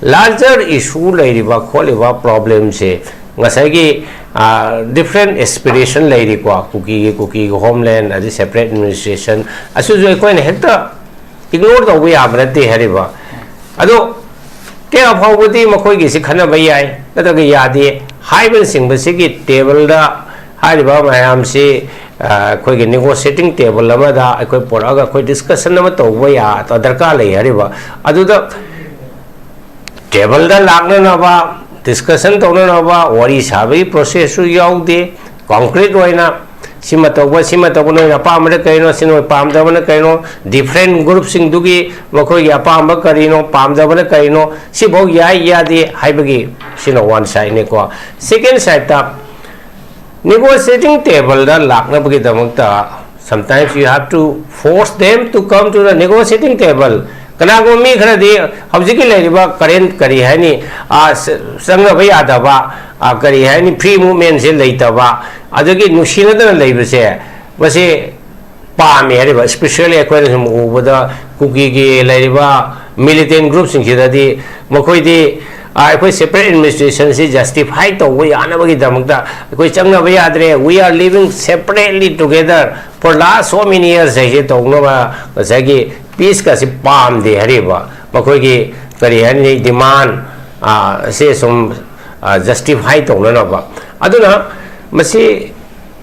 ꯂꯥꯔꯖꯔ ꯏꯁꯨ ꯂꯩꯔꯤꯕ ꯈꯣꯠꯂꯤꯕ ꯄ꯭ꯔꯣꯕ꯭ꯂꯦꯝꯁꯦ ꯉꯁꯥꯏꯒꯤ ꯗꯤꯐ꯭ꯔꯦꯟ ꯑꯦꯁꯄꯤꯔꯦꯁꯟ ꯂꯩꯔꯤꯀꯣ, ꯀꯨꯀꯤꯒꯤ, ꯀꯨꯀꯤꯒꯤ ꯍꯣꯝꯂꯦꯟ, ꯑꯗꯩ ꯁꯦꯄꯔꯦꯠ ꯑꯦꯗꯃꯤꯅꯤꯁꯇ꯭ꯔꯦꯁꯟ, ꯑꯁꯤꯁꯨ ꯑꯩꯈꯣꯏꯅ ꯍꯦꯛꯇ ꯏꯒꯅꯣꯔ ꯇꯧꯕ ꯌꯥꯕ ꯅꯠꯇꯦ ꯍꯥꯏꯔꯤꯕ꯫ ꯑꯗꯣ ꯀꯌꯥ ꯐꯥꯎꯕꯗꯤ ꯃꯈꯣꯏꯒꯤꯁꯤ ꯈꯟꯅꯕ ꯌꯥꯏ ꯅꯠꯇ꯭ꯔꯒ ꯌꯥꯗꯦ ꯍꯥꯏꯕꯅꯆꯤꯡꯕꯁꯤꯒꯤ ꯇꯦꯕꯜꯗ ꯍꯥꯏꯔꯤꯕ ꯃꯌꯥꯝꯁꯤ, ꯑ, ꯑꯩꯈꯣꯏꯒꯤ ꯅꯦꯒꯣꯁꯤꯌꯦꯇꯤꯡ ꯇꯦꯕꯜ ꯑꯃꯗ ꯑꯩꯈꯣꯏ ꯄꯨꯔꯛꯑꯒ ꯑꯩꯈꯣꯏ ꯗꯤꯁꯀꯁꯟ ꯑꯃ ꯇꯧꯕ ꯌꯥ-, ꯗꯔꯀꯥꯔ ꯂꯩ ꯍꯥꯏꯔꯤꯕ꯫ ꯑꯗꯨꯗ ꯇꯦꯕꯜꯗ ꯂꯥꯛꯅꯅꯕ, ꯗꯤꯁꯀꯁꯟ ꯇꯧꯅꯅꯕ ꯋꯥꯔꯤ ꯁꯥꯕꯒꯤ ꯄ꯭ꯔꯣꯁꯦꯁꯁꯨ ꯌꯥꯎꯗꯦ꯫ ꯀꯣꯟꯀ꯭ꯔꯤꯠ ꯑꯣꯏꯅ ꯁꯤꯃ ꯇꯧꯕ, ꯁꯤꯃ ꯇꯧꯕ, ꯅꯣꯏꯅ ꯑꯄꯥꯝꯕꯅ ꯀꯔꯤꯅꯣ, ꯁꯤ ꯅꯣꯏ ꯄꯥꯝꯗꯕꯅ ꯀꯔꯤꯅꯣ, ꯗꯤꯐ꯭ꯔꯦꯟ ꯒ꯭ꯔꯨꯞꯁꯤꯡꯗꯨꯒꯤ ꯃꯈꯣꯏꯒꯤ ꯑꯄꯥꯝꯕ ꯀꯔꯤꯅꯣ, ꯄꯥꯝꯗꯕꯅ ꯀꯔꯤꯅꯣ, ꯁꯤꯐꯧ ꯌꯥꯏ ꯌꯥꯗꯦ ꯍꯥꯏꯕꯒꯤ, ꯁꯤꯅ ꯋꯥꯟ ꯁꯥꯏꯠꯅꯤꯀꯣ꯫ ꯁꯦꯀꯦꯟ ꯁꯥꯏꯠꯇ ꯅꯦꯒꯣꯁꯤꯌꯦꯇꯤꯡ ꯇꯦꯕꯜꯗ ꯂꯥꯛꯅꯕꯒꯤꯗꯃꯛꯇ Sometimes you have to force them to come to the negotiating table. ꯀꯅꯥꯒꯨꯝꯕ ꯃꯤ ꯈꯔꯗꯤ ꯍꯧꯖꯤꯛꯀꯤ ꯂꯩꯔꯤꯕ current, ꯀꯔꯤ ꯍꯥꯏꯅꯤ, ꯑ, ꯆ-, ꯆꯪꯅꯕ ꯌꯥꯗꯕ, ꯑ, ꯀꯔꯤ ꯍꯥꯏꯅꯤ, free movementꯁꯦ ꯂꯩꯇꯕ, ꯑꯗꯒꯤ ꯅꯨꯡꯁꯤꯅꯗꯅ ꯂꯩꯕꯁꯦ, ꯃꯁꯤ ꯄꯥꯝꯃꯤ ꯍꯥꯏꯔꯤꯕ꯫ Especially ꯑꯩꯈꯣꯏꯅ ꯁꯨꯝ ꯎꯕꯗ ꯀꯨꯀꯤꯒꯤ ꯂꯩꯔꯤꯕ militant groupꯁꯤꯡꯁꯤꯗꯗꯤ ꯃꯈꯣꯏꯗꯤ, ꯑ, ꯑꯩꯈꯣꯏ separate administrationꯁꯤ justify ꯇꯧꯕ ꯌꯥꯅꯕꯒꯤꯗꯃꯛꯇ ꯑꯩꯈꯣꯏ ꯆꯪꯅꯕ ꯌꯥꯗ꯭ꯔꯦ, "We are living separately together for last so many years" ꯍꯥꯏꯁꯦ ꯇꯧꯅꯕ, ꯉꯁꯥꯏꯒꯤ peaceꯀꯁꯤ ꯄꯥꯝꯗꯦ ꯍꯥꯏꯔꯤꯕ꯫ ꯃꯈꯣꯏꯒꯤ, ꯀꯔꯤ ꯍꯥꯏꯅꯤ, demand, ꯑ, ꯁꯦ ꯁꯨꯝ, ꯑ, justify ꯇꯧꯅꯅꯕ꯫ ꯑꯗꯨꯅ ꯃꯁꯤ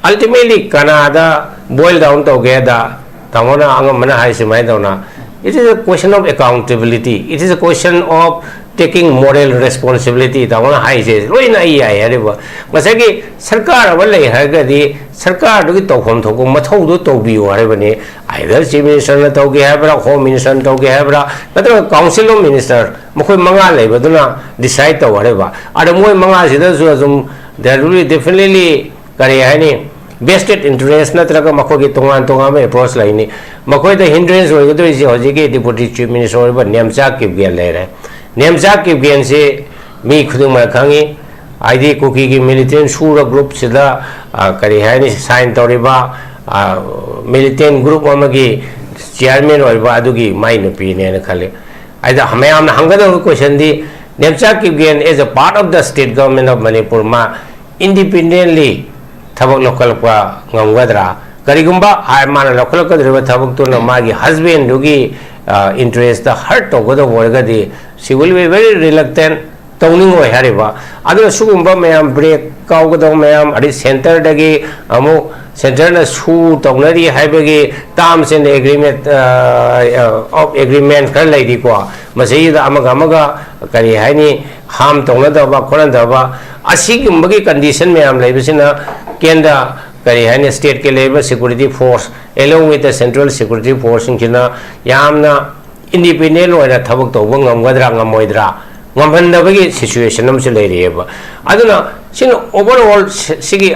ultimately ꯀꯅꯥꯗ boil down ꯇꯧꯒꯦꯗ, ꯇꯥꯃꯣꯅ ꯑꯉꯝꯕꯅ ꯍꯥꯏ ꯁꯨꯃꯥꯏꯅ ꯇꯧꯅ, "It is a question of accountability, it is a question of taking moral responsibility", ꯇꯥꯃꯣꯅ ꯍꯥꯏꯁꯦ ꯂꯣꯏꯅ ꯑꯩ ꯌꯥꯏ ꯍꯥꯏꯔꯤꯕ꯫ ꯉꯁꯥꯏꯒꯤ ꯁꯔꯀꯥꯔ ꯑꯃ ꯂꯩ ꯍꯥꯏꯔꯒꯗꯤ ꯁꯔꯀꯥꯔꯗꯨꯒꯤ ꯇꯧꯐꯝ ꯊꯣꯛꯄ ꯃꯊꯧꯗꯨ ꯇꯧꯕꯤꯌꯨ ꯍꯥꯏꯔꯤꯕꯅꯤ꯫ Either Chief Ministerꯅ ꯇꯧꯒꯦ ꯍꯥꯏꯕ꯭ꯔꯥ, Home Ministerꯅ ꯇꯧꯒꯦ ꯍꯥꯏꯕ꯭ꯔꯥ, ꯅꯠꯇ꯭ꯔꯒ Council of Minister, ꯃꯈꯣꯏ ꯃꯉꯥ ꯂꯩꯕꯗꯨꯅ decide ꯇꯧ ꯍꯥꯏꯔꯤꯕ꯫ ꯑꯗ ꯃꯣꯏ ꯃꯉꯥꯁꯤꯗꯁꯨ ꯑꯗꯨꯝ there will be definitely, ꯀꯔꯤ ꯍꯥꯏꯅꯤ, vested interest ꯅꯠꯇ꯭ꯔꯒ ꯃꯈꯣꯏꯒꯤ ꯇꯣꯉꯥꯟ ꯇꯣꯉꯥꯟꯕ approach ꯂꯩꯅꯤ꯫ ꯃꯈꯣꯏꯗ hindrance ꯑꯣꯏꯒꯗꯣꯏꯁꯦ ꯍꯧꯖꯤꯛꯀꯤ Deputy Chief Minister ꯑꯣꯏꯔꯤꯕ ꯅꯦꯝꯆꯥ ꯀꯤꯞꯒꯦꯟ ꯂꯩꯔꯦ꯫ ꯅꯦꯝꯆꯥ ꯀꯤꯞꯒꯦꯟꯁꯤ ꯃꯤ ꯈꯨꯗꯤꯡꯃꯛꯅ ꯈꯪꯉꯤ, ꯍꯥꯏꯗꯤ ꯀꯨꯀꯤꯒꯤ militant ꯁꯨꯔ groupꯁꯤꯗ, ꯑ, ꯀꯔꯤ ꯍꯥꯏꯅꯤ, sign ꯇꯧꯔꯤꯕ, ꯑ, militant group ꯑꯃꯒꯤ chairman ꯑꯣꯏꯔꯤꯕ ꯑꯗꯨꯒꯤ ꯃꯥꯏ ꯅꯨꯄꯤꯅꯦꯅ ꯈꯜꯂꯤ꯫ ꯑꯗ ꯃꯌꯥꯝꯅ ꯍꯪꯒꯗꯕ questionꯗꯤ, Nemcha Kipgen as a part of the state government of Manipur ꯃꯥ independently ꯊꯕꯛ ꯂꯧꯈꯠꯂꯛꯄ ꯉꯝꯒꯗ꯭ꯔꯥ? ꯀꯔꯤꯒꯨꯝꯕ ꯍꯥꯏ ꯃꯥꯅ ꯂꯧꯈꯠꯂꯛꯀꯗꯧꯔꯤꯕ ꯊꯕꯛꯇꯨꯅ ꯃꯥꯒꯤ husbandꯗꯨꯒꯤ, ꯑ, interestꯇ hurt ꯇꯧꯒꯗꯧꯕ ꯑꯣꯏꯔꯒꯗꯤ, she will be very reluctant, ꯇꯧꯅꯤꯡꯉꯣꯏ ꯍꯥꯏꯔꯤꯕ꯫ ꯑꯗꯨꯅ ꯁꯤꯒꯨꯝꯕ ꯃꯌꯥꯝ, break ꯀꯥꯎꯒꯗꯧꯕ ꯃꯌꯥꯝ, ꯑꯗꯩ centreꯗꯒꯤ ꯑꯃꯨꯛ centreꯅ ꯁꯨ ꯇꯧꯅꯔꯤ ꯍꯥꯏꯕꯒꯤ terms and agreement, ꯑ, of agreement ꯈꯔ ꯂꯩꯔꯤꯀꯣ꯫ ꯃꯁꯤꯗ ꯑꯃꯒ ꯑꯃꯒ, ꯀꯔꯤ ꯍꯥꯏꯅꯤ, harm ꯇꯧꯅꯗꯕ ꯈꯣꯠꯅꯗꯕ, ꯑꯁꯤꯒꯨꯝꯕꯒꯤ condition ꯃꯌꯥꯝ ꯂꯩꯕꯁꯤꯅ ꯀꯦꯟꯗ꯭ꯔ, ꯀꯔꯤ ꯍꯥꯏꯅꯤ, stateꯀꯤ ꯂꯩꯔꯤꯕ security force along with the central security forceꯁꯤꯡꯁꯤꯅ ꯌꯥꯝꯅ independent ꯑꯣꯏꯅ ꯊꯕꯛ ꯇꯧꯕ ꯉꯝꯒꯗ꯭ꯔꯥ ꯉꯝꯃꯣꯏꯗ꯭ꯔꯥ, ꯉꯝꯍꯟꯗꯕꯒꯤ situation ꯑꯃꯁꯨ ꯂꯩꯔꯤꯑꯕ꯫ ꯑꯗꯨꯅ ꯁꯤꯅ overall ꯁꯤ-, ꯁꯤꯒꯤ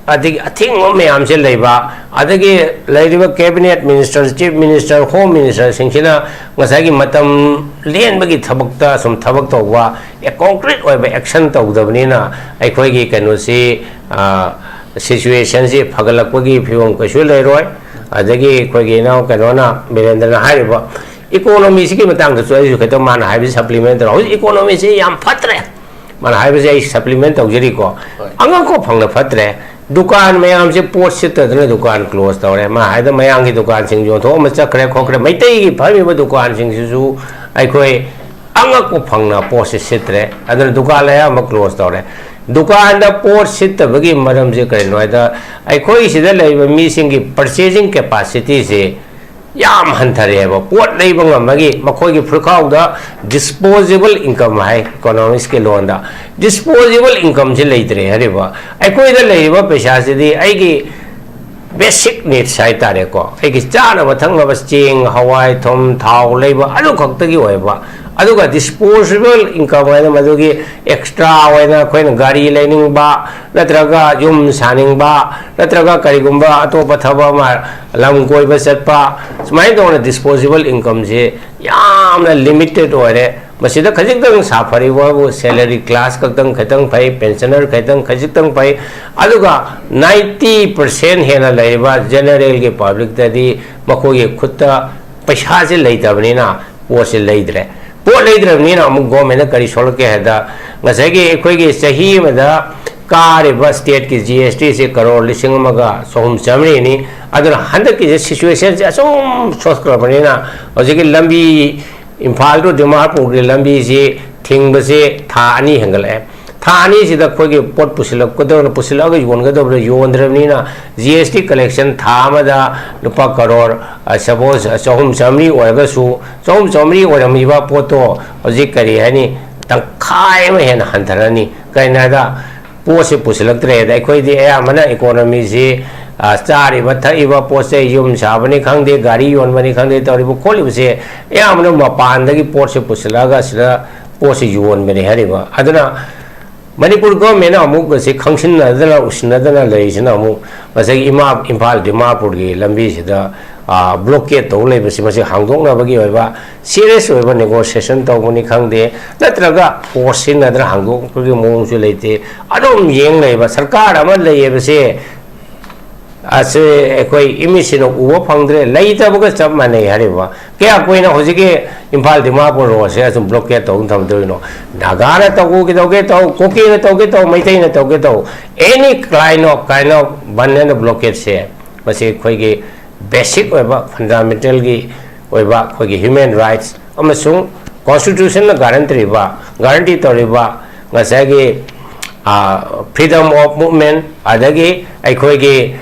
ꯑꯗꯒꯤ ꯑꯊꯤꯡꯕ ꯃꯌꯥꯝꯁꯦ ꯂꯩꯕ, ꯑꯗꯒꯤ ꯂꯩꯔꯤꯕ cabinet minister, chief minister, home ministerꯁꯤꯡꯁꯤꯅ ꯉꯁꯥꯏꯒꯤ ꯃꯇꯝ ꯂꯦꯟꯕꯒꯤ ꯊꯕꯛꯇ ꯁꯨꯝ ꯊꯕꯛ ꯇꯧꯕ, ꯑꯦ, concrete ꯑꯣꯏꯕ action ꯇꯧꯗꯕꯅꯤꯅ ꯑꯩꯈꯣꯏꯒꯤ ꯀꯩꯅꯣꯁꯤ, ꯑ, situationꯁꯤ ꯐꯒꯠꯂꯛꯄꯒꯤ ꯐꯤꯕꯝ ꯀꯩꯁꯨ ꯂꯩꯔꯣꯏ꯫ ꯑꯗꯒꯤ ꯑꯩꯈꯣꯏꯒꯤ ꯏꯅꯥꯎ ꯀꯩꯅꯣꯅ, ꯕꯤꯔꯦꯟꯗ꯭ꯔꯅ ꯍꯥꯏꯔꯤꯕ economyꯁꯤꯒꯤ ꯃꯇꯥꯡꯗꯁꯨ ꯑꯩꯁꯨ ꯈꯤꯇꯪ ꯃꯥꯅ ꯍꯥꯏꯕꯁꯤ supplement ꯇꯧꯔ, ꯍꯧꯖꯤꯛ economyꯁꯤ ꯌꯥꯝ ꯐꯠꯇ꯭ꯔꯦ꯫ ꯃꯥꯅ ꯍꯥꯏꯕꯁꯦ ꯑꯩ supplement ꯇꯧꯖꯔꯤꯀꯣ꯫ ꯍꯣꯏ꯫ ꯑꯉꯛꯄ ꯐꯪꯅ ꯐꯠꯇ꯭ꯔꯦ꯫ ꯗꯨꯀꯥꯟ ꯃꯌꯥꯝꯁꯦ ꯄꯣꯠ ꯁꯤꯠꯇꯗꯅ ꯗꯨꯀꯥꯟ close ꯇꯧꯔꯦ꯫ ꯃꯥ ꯍꯥꯏꯗ ꯃꯌꯥꯡꯒꯤ ꯗꯨꯀꯥꯟꯁꯤꯡ ꯌꯣꯟꯊꯣꯛꯑꯝꯃ ꯆꯠꯈ꯭ꯔꯦ ꯈꯣꯠꯈ꯭ꯔꯦ꯫ ꯃꯩꯇꯩꯒꯤ ꯐꯝꯃꯤꯕ ꯗꯨꯀꯥꯟꯁꯤꯡꯁꯤꯁꯨ ꯑꯩꯈꯣꯏ ꯑꯉꯛꯄ ꯐꯪꯅ ꯄꯣꯠꯁꯦ ꯁꯤꯠꯇ꯭ꯔꯦ꯫ ꯑꯗꯨꯅ ꯗꯨꯀꯥꯟ ꯑꯌꯥꯝꯕ close ꯇꯧꯔꯦ꯫ ꯗꯨꯀꯥꯟꯗ ꯄꯣꯠ ꯁꯤꯠꯇꯕꯒꯤ ꯃꯔꯝꯁꯦ ꯀꯔꯤꯅꯣ ꯍꯥꯏꯗ, ꯑꯩꯈꯣꯏ ꯁꯤꯗ ꯂꯩꯔꯤꯕ ꯃꯤꯁꯤꯡꯒꯤ purchasing capacityꯁꯦ ꯌꯥꯝ ꯍꯟꯊꯔꯛꯑꯦꯕ꯫ ꯄꯣꯠ ꯂꯩꯕ ꯉꯝꯕꯒꯤ ꯃꯈꯣꯏꯒꯤ ꯐꯨꯔꯈꯥꯎꯗ disposable income ꯍꯥꯏ economicsꯀꯤ ꯂꯣꯟꯗ, disposable incomeꯁꯦ ꯂꯩꯇ꯭ꯔꯦ ꯍꯥꯏꯔꯤꯕ꯫ ꯑꯩꯈꯣꯏꯗ ꯂꯩꯔꯤꯕ ꯄꯩꯁꯥꯁꯤꯗꯤ ꯑꯩꯒꯤ basic needs ꯍꯥꯏꯇꯥꯔꯦꯀꯣ, ꯑꯩꯒꯤ ꯆꯥꯅꯕ ꯊꯛꯅꯕ ꯆꯦꯡ, ꯍꯋꯥꯏ, ꯊꯨꯝ, ꯊꯥꯎ ꯂꯩꯕ ꯑꯗꯨ ꯈꯛꯇꯒꯤ ꯑꯣꯏꯕ꯫ ꯑꯗꯨꯒ disposable income ꯍꯥꯏꯅ ꯃꯗꯨꯒꯤ extra ꯑꯣꯏꯅ ꯑꯩꯈꯣꯏꯅ ꯒꯥꯔꯤ ꯂꯩꯅꯤꯡꯕ, ꯅꯠꯇ꯭ꯔꯒ ꯌꯨꯝ ꯁꯥꯅꯤꯡꯕ, ꯅꯠꯇ꯭ꯔꯒ ꯀꯔꯤꯒꯨꯝꯕ ꯑꯇꯣꯞꯄ ꯊꯕꯛ ꯑꯃ, ꯂꯝ ꯀꯣꯏꯕ ꯆꯠꯄ, ꯁꯨꯃꯥꯏꯅ ꯇꯧꯅ disposable incomeꯁꯦ ꯌꯥꯝꯅ limited ꯑꯣꯏꯔꯦ꯫ ꯃꯁꯤꯗ ꯈꯖꯤꯛꯇꯪ ꯁꯥꯐꯔꯤꯕꯕꯨ salary class ꯈꯛꯇꯪ ꯈꯤꯇꯪ ꯐꯩ, pensioner ꯈꯤꯇꯪ ꯈꯖꯤꯛꯇꯪ ꯐꯩ, ꯑꯗꯨꯒ ninety percent ꯍꯦꯟꯅ ꯂꯩꯔꯤꯕ generalꯒꯤ publicꯇꯗꯤ ꯃꯈꯣꯏꯒꯤ ꯈꯨꯠꯇ ꯄꯩꯁꯥꯁꯦ ꯂꯩꯇꯕꯅꯤꯅ ꯄꯣꯠꯁꯦ ꯂꯩꯗ꯭ꯔꯦ꯫ ꯄꯣꯠ ꯂꯩꯗ꯭ꯔꯕꯅꯤꯅ ꯑꯃꯨꯛ governmentꯅ ꯀꯔꯤ ꯁꯣꯛꯂꯛꯀꯦ ꯍꯥꯏꯗ, ꯉꯁꯥꯏꯒꯤ ꯑꯩꯈꯣꯏꯒꯤ ꯆꯍꯤ ꯑꯃꯗ ꯀꯥꯔꯤꯕ stateꯀꯤ GSTꯁꯦ ꯀꯔꯣꯔ ꯂꯤꯁꯤꯡ ꯑꯃꯒ ꯆꯍꯨꯝ ꯆꯥꯃꯔꯤꯅꯤ꯫ ꯑꯗꯨꯅ ꯍꯟꯗꯛꯀꯤꯁꯦ situationꯁꯦ ꯑꯁꯨꯝ ꯁꯣꯛꯈ꯭ꯔꯕꯅꯤꯅ ꯍꯧꯖꯤꯛꯀꯤ ꯂꯝꯕꯤ, ꯏꯝꯐꯥꯜ to ꯗꯤꯃꯥꯄꯨꯔꯒꯤ ꯂꯝꯕꯤꯁꯤ ꯊꯤꯡꯕꯁꯦ ꯊꯥ ꯑꯅꯤ ꯍꯦꯟꯒꯠꯂꯛꯑꯦ꯫ ꯊꯥ ꯑꯅꯤꯁꯤꯗ ꯑꯩꯈꯣꯏꯒꯤ ꯄꯣꯠ ꯄꯨꯁꯤꯜꯂꯛꯀꯗꯕꯅ, ꯄꯨꯁꯤꯜꯂꯛꯑꯒ ꯌꯣꯟꯒꯗꯕꯅ ꯌꯣꯟꯗ꯭ꯔꯕꯅꯤꯅ GST collection ꯊꯥ ꯑꯃꯗ ꯂꯨꯄꯥ ꯀꯔꯣꯔ, ꯑ, suppose, ꯑ, ꯆꯍꯨꯝ ꯆꯥꯃꯔꯤ ꯑꯣꯏꯔꯒꯁꯨ, ꯆꯍꯨꯝ ꯆꯥꯃꯔꯤ ꯑꯣꯏꯔꯝꯃꯤꯕ ꯄꯣꯠꯇꯣ ꯍꯧꯖꯤꯛ ꯀꯔꯤ ꯍꯥꯏꯅꯤ, ꯇꯪꯈꯥꯏ ꯑꯃ ꯍꯦꯟꯅ ꯍꯟꯊꯔꯅꯤ꯫ ꯀꯩꯅꯣ ꯍꯥꯏꯗ, ꯄꯣꯠꯁꯦ ꯄꯨꯁꯤꯜꯂꯛꯇ꯭ꯔꯦ꯫ ꯑꯗ ꯑꯩꯈꯣꯏꯗꯤ ꯑꯌꯥꯝꯕꯅ economyꯁꯤ, ꯑ, ꯆꯥꯔꯤꯕ ꯊꯛꯏꯕ ꯄꯣꯠ ꯆꯩ, ꯌꯨꯝ ꯁꯥꯕꯅꯤ ꯈꯪꯗꯦ, ꯒꯥꯔꯤ ꯌꯣꯟꯕꯅꯤ ꯈꯪꯗꯦ, ꯇꯧꯔꯤꯕ ꯈꯣꯠꯂꯤꯕꯁꯦ ꯑꯌꯥꯝꯕꯅ ꯃꯄꯥꯟꯗꯒꯤ ꯄꯣꯠꯁꯦ ꯄꯨꯁꯤꯜꯂꯛꯑꯒ ꯁꯤꯗ ꯄꯣꯠꯁꯦ ꯌꯣꯟꯕꯅꯤ ꯍꯥꯏꯔꯤꯕ꯫ ꯑꯗꯨꯅ ꯃꯅꯤꯄꯨꯔ ꯒꯣꯔꯃꯦꯟꯅ ꯑꯃꯨꯛ ꯑꯁꯤ ꯈꯪꯁꯤꯟꯅꯗꯅ ꯎꯁꯤꯟꯅꯗꯅ ꯂꯩꯔꯤꯁꯤꯅ ꯑꯃꯨꯛ ꯉꯁꯥꯏꯒꯤ ꯏꯃꯥ, ꯏꯝꯐꯥꯜ ꯗꯤꯃꯥꯄꯨꯔꯒꯤ ꯂꯝꯕꯤꯁꯤꯗ ꯕ꯭ꯂꯣꯀꯦꯠ ꯇꯧ ꯂꯩꯕꯁꯤ, ꯃꯁꯤ ꯍꯥꯡꯗꯣꯛꯅꯕꯒꯤ ꯑꯣꯏꯕ ꯁꯤꯔꯤꯌꯁ ꯑꯣꯏꯕ ꯅꯦꯒꯣꯁꯤꯌꯦꯁꯟ ꯇꯧꯕꯅꯤ ꯈꯪꯗꯦ, ꯅꯠꯇ꯭ꯔꯒ ꯐꯣꯔꯁ ꯁꯤꯖꯤꯟꯅꯗꯅ ꯍꯥꯡꯗꯣꯛꯄꯒꯤ ꯃꯑꯣꯡꯁꯨ ꯂꯩꯇꯦ꯫ ꯑꯗꯨꯝ ꯌꯦꯡ ꯂꯩꯕ ꯁꯔꯀꯥꯔ ꯑꯃ ꯂꯩꯌꯦꯕꯁꯦ ꯑꯁꯤ ꯑꯩꯈꯣꯏ ꯏꯃꯤꯠꯁꯤꯅ ꯎꯕ ꯐꯪꯗ꯭ꯔꯦ, ꯂꯩꯇꯕꯒ ꯆꯞ ꯃꯥꯟꯅꯩ ꯍꯥꯏꯔꯤꯕ꯫ ꯀꯌꯥ ꯀꯨꯏꯅ ꯍꯧꯖꯤꯛꯀꯤ ꯏꯝꯐꯥꯜ ꯗꯤꯃꯥꯄꯨꯔ ꯔꯣꯗꯁꯦ ꯑꯁꯨꯝ ꯕ꯭ꯂꯣꯀꯦꯠ ꯇꯧꯗꯨꯅ ꯊꯝꯗꯣꯏꯅꯣ? ꯅꯥꯒꯥꯅ ꯇꯧꯒꯦ ꯇꯧꯒꯦ ꯇꯧ, ꯀꯨꯀꯤꯅ ꯇꯧꯒꯦ ꯇꯧ, ꯃꯩꯇꯩꯅ ꯇꯧꯒꯦ ꯇꯧ, any kind of, kind of bun and ꯕ꯭ꯂꯣꯀꯦꯠꯁꯦ, ꯃꯁꯤ ꯑꯩꯈꯣꯏꯒꯤ ꯕꯦꯁꯤꯛ ꯑꯣꯏꯕ, ꯐꯟꯗꯥꯃꯦꯟꯇꯦꯜꯒꯤ ꯑꯣꯏꯕ ꯑꯩꯈꯣꯏꯒꯤ ꯍ꯭ꯌꯨꯃꯦꯟ ꯔꯥꯏꯠꯁ ꯑꯃꯁꯨꯡ ꯀꯣꯟꯁꯇꯤꯇ꯭ꯌꯨꯁꯟꯅ ꯒꯥꯔꯦꯟꯇꯤꯕ, ꯒꯥꯔꯦꯟꯇꯤ ꯇꯧꯔꯤꯕ ꯉꯁꯥꯏꯒꯤ freedom of movement, ꯑꯗꯒꯤ ꯑꯩꯈꯣꯏꯒꯤ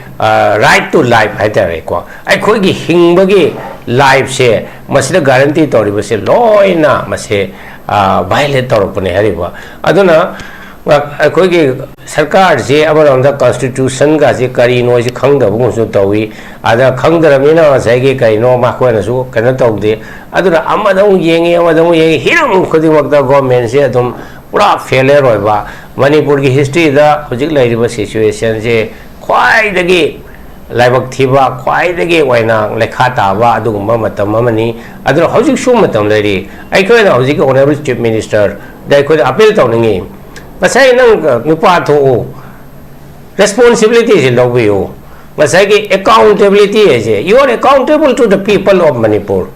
right to life ꯍꯥꯏꯇꯥꯔꯦꯀꯣ, ꯑꯩꯈꯣꯏꯒꯤ ꯍꯤꯡꯕꯒꯤ ꯂꯥꯏꯐꯁꯦ ꯃꯁꯤꯗ ꯒꯥꯔꯦꯟꯇꯤ ꯇꯧꯔꯤꯕꯁꯦ ꯂꯣꯏꯅ ꯃꯁꯦ ꯚꯥꯏꯑꯣꯂꯦꯠ ꯇꯧꯔꯛꯄꯅꯦ ꯍꯥꯏꯔꯤꯕ꯫ ꯑꯗꯨꯅ ꯑꯩꯈꯣꯏꯒꯤ ꯁꯔꯀꯥꯔꯁꯤ ꯑꯃꯔꯣꯝꯗ ꯀꯟꯁꯇꯤꯇ꯭ꯌꯨꯁꯟꯒꯁꯤ ꯀꯔꯤꯅꯣ ꯍꯥꯏꯁꯤ ꯈꯪꯗꯕꯒꯨꯝꯁꯨ ꯇꯧꯏ꯫ ꯑꯗ ꯈꯪꯗ꯭ꯔꯕꯅꯤꯅ ꯉꯁꯥꯏꯒꯤ ꯀꯔꯤꯅꯣ ꯃꯈꯣꯏꯅꯁꯨ ꯀꯩꯅꯣ ꯇꯧꯗꯦ꯫ ꯑꯗꯨꯅ ꯑꯃꯗ ꯑꯃꯨꯛ ꯌꯦꯡꯉꯤ, ꯑꯃꯗ ꯑꯃꯨꯛ ꯌꯦꯡꯉꯤ, ꯍꯤꯔꯝ ꯈꯨꯗꯤꯡꯃꯛꯇ ꯒꯣꯔꯃꯦꯟꯁꯤ ꯑꯗꯨꯝ ꯄꯨꯔꯥ ꯐꯦꯂꯤꯌꯔ ꯑꯣꯏꯕ, ꯃꯅꯤꯄꯨꯔꯒꯤ ꯍꯤꯁꯇ꯭ꯔꯤꯗ ꯍꯧꯖꯤꯛ ꯂꯩꯔꯤꯕ ꯁꯤꯆꯨꯋꯦꯁꯟꯁꯦ ꯈ꯭ꯋꯥꯏꯗꯒꯤ ꯂꯥꯏꯕꯛ ꯊꯤꯕ, ꯈ꯭ꯋꯥꯏꯗꯒꯤ ꯑꯣꯏꯅ ꯂꯩꯈꯥ ꯇꯥꯕ ꯑꯗꯨꯒꯨꯝꯕ ꯃꯇꯝ ꯑꯃꯅꯤ꯫ ꯑꯗꯨꯅ ꯍꯧꯖꯤꯛꯁꯨ ꯃꯇꯝ ꯂꯩꯔꯤ꯫ ꯑꯩꯈꯣꯏꯅ ꯍꯧꯖꯤꯛꯀꯤ ꯑꯣꯅꯔꯦꯕꯜ ꯆꯤꯐ ꯃꯤꯅꯤꯁꯇꯔꯗ ꯑꯩꯈꯣꯏꯅ ꯑꯄꯤꯜ ꯇꯧꯅꯤꯡꯉꯤ, ꯉꯁꯥꯏ ꯅꯪ ꯅꯨꯄꯥ ꯊꯣꯛꯎ, ꯔꯦꯁꯄꯣꯟꯁꯤꯕꯤꯂꯤꯇꯤꯁꯤ ꯂꯧꯕꯤꯌꯨ꯫ ꯉꯁꯥꯏꯒꯤ ꯑꯦꯀꯥꯎꯟꯇꯦꯕꯤꯂꯤꯇꯤ ꯍꯥꯏꯁꯦ, you are accountable to the people of Manipur.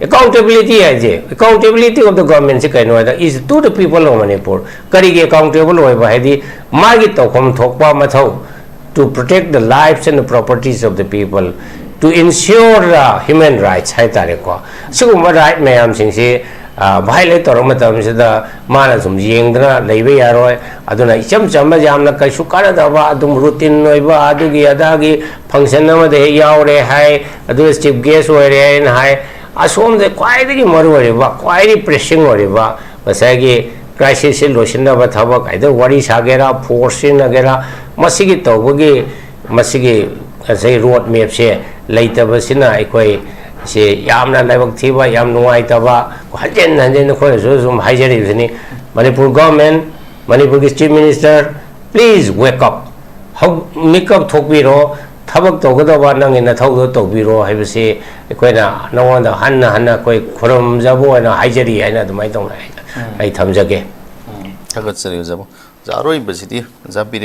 Accountability ꯍꯥꯏꯁꯦ, accountability of the government ꯁꯤ ꯀꯩꯅꯣ ꯍꯥꯏꯗ, is to the people of Manipur. ꯀꯔꯤꯒꯤ ꯑꯦꯀꯥꯎꯟꯇꯦꯕꯜ ꯑꯣꯏꯕ ꯍꯥꯏꯗꯤ, ꯃꯥꯒꯤ ꯇꯧꯐꯝ ꯊꯣꯛꯄ ꯃꯊꯧ, to protect the lives and the properties of the people, to ensure the human rights ꯍꯥꯏꯇꯥꯔꯦꯀꯣ꯫ ꯁꯤꯒꯨꯝꯕ ꯔꯥꯏꯠ ꯃꯌꯥꯝꯁꯤꯡꯁꯤ ꯚꯥꯏꯑꯣꯂꯦꯠ ꯇꯧꯔꯛꯄ ꯃꯇꯝꯁꯤꯗ ꯃꯥꯅ ꯁꯨꯝ ꯌꯦꯡꯗꯅ ꯂꯩꯕ ꯌꯥꯔꯣꯏ꯫ ꯑꯗꯨꯅ ꯏꯆꯝ ꯆꯝꯕ, ꯌꯥꯝꯅ ꯀꯩꯁꯨ ꯀꯥꯟꯅꯗꯕ, ꯑꯗꯨꯝ ꯔꯨꯇꯤꯟ ꯑꯣꯏꯕ, ꯑꯗꯨꯒꯤ ꯑꯗꯥꯒꯤ ꯐꯪꯁꯟ ꯑꯃꯗ ꯍꯦꯛ ꯌꯥꯎꯔꯦ ꯍꯥꯏ, ꯑꯗꯨꯒ ꯆꯤꯐ ꯒꯦꯁ ꯑꯣꯏꯔꯦ ꯍꯥꯏꯅ ꯍꯥꯏ, ꯑꯁꯣꯝꯗ ꯈ꯭ꯋꯥꯏꯗꯒꯤ ꯃꯔꯨ ꯑꯣꯏꯔꯤꯕ, ꯈ꯭ꯋꯥꯏꯗꯒꯤ ꯄ꯭ꯔꯦꯁꯤꯡ ꯑꯣꯏꯔꯤꯕ ꯉꯁꯥꯏꯒꯤ ꯀ꯭ꯔꯥꯏꯁꯤꯁꯁꯤ ꯂꯣꯏꯁꯤꯟꯅꯕ ꯊꯕꯛ, either ꯋꯥꯔꯤ ꯁꯥꯒꯦꯔꯥ, ꯐꯣꯔꯁ ꯁꯤꯖꯤꯟꯅꯒꯦꯔꯥ, ꯃꯁꯤꯒꯤ ꯇꯧꯕꯒꯤ, ꯃꯁꯤꯒꯤ ꯉꯁꯥꯏ ꯔꯣꯗ ꯃꯦꯞꯁꯦ ꯂꯩꯇꯕꯁꯤꯅ ꯑꯩꯈꯣꯏ ꯁꯤ ꯌꯥꯝꯅ ꯂꯥꯏꯕꯛ ꯊꯤꯕ, ꯌꯥꯝ ꯅꯨꯡꯉꯥꯏꯇꯕ, ꯍꯟꯖꯤꯟ ꯍꯟꯖꯤꯟ ꯑꯩꯈꯣꯏꯅꯁꯨ ꯁꯨꯝ ꯍꯥꯏꯖꯔꯤꯕꯁꯤꯅꯤ꯫ ꯃꯅꯤꯄꯨꯔ ꯒꯣꯔꯃꯦꯟ ꯃꯅꯤꯄꯨꯔꯒꯤ Chief Minister, please wake up. ꯍꯧ-, ꯃꯤꯀꯞ ꯊꯣꯛꯄꯤꯔꯣ, ꯊꯕꯛ ꯇꯧꯒꯗꯕ ꯅꯪꯒꯤ ꯅꯊꯧꯗꯣ ꯇꯧꯕꯤꯔꯣ ꯍꯥꯏꯕꯁꯤ ꯑꯩꯈꯣꯏꯅ ꯅꯉꯣꯟꯗ ꯍꯟꯅ ꯍꯟꯅ ꯑꯩꯈꯣꯏ ꯈꯨꯔꯨꯝꯖꯕ ꯑꯣꯏꯅ ꯍꯥꯏꯖꯔꯤ ꯍꯥꯏꯅ ꯑꯗꯨꯃꯥꯏꯅ ꯇꯧꯅ ꯑꯩ, ꯑꯩ ꯊꯝꯖꯒꯦ꯫ ꯊꯥꯒꯠꯆꯔꯤ ꯑꯣꯖꯥꯕꯨ꯫ ꯑꯣꯖꯥ, ꯑꯔꯣꯏꯕꯁꯤꯗꯤ ꯑꯣꯖꯥ ꯕꯤꯔꯦꯟ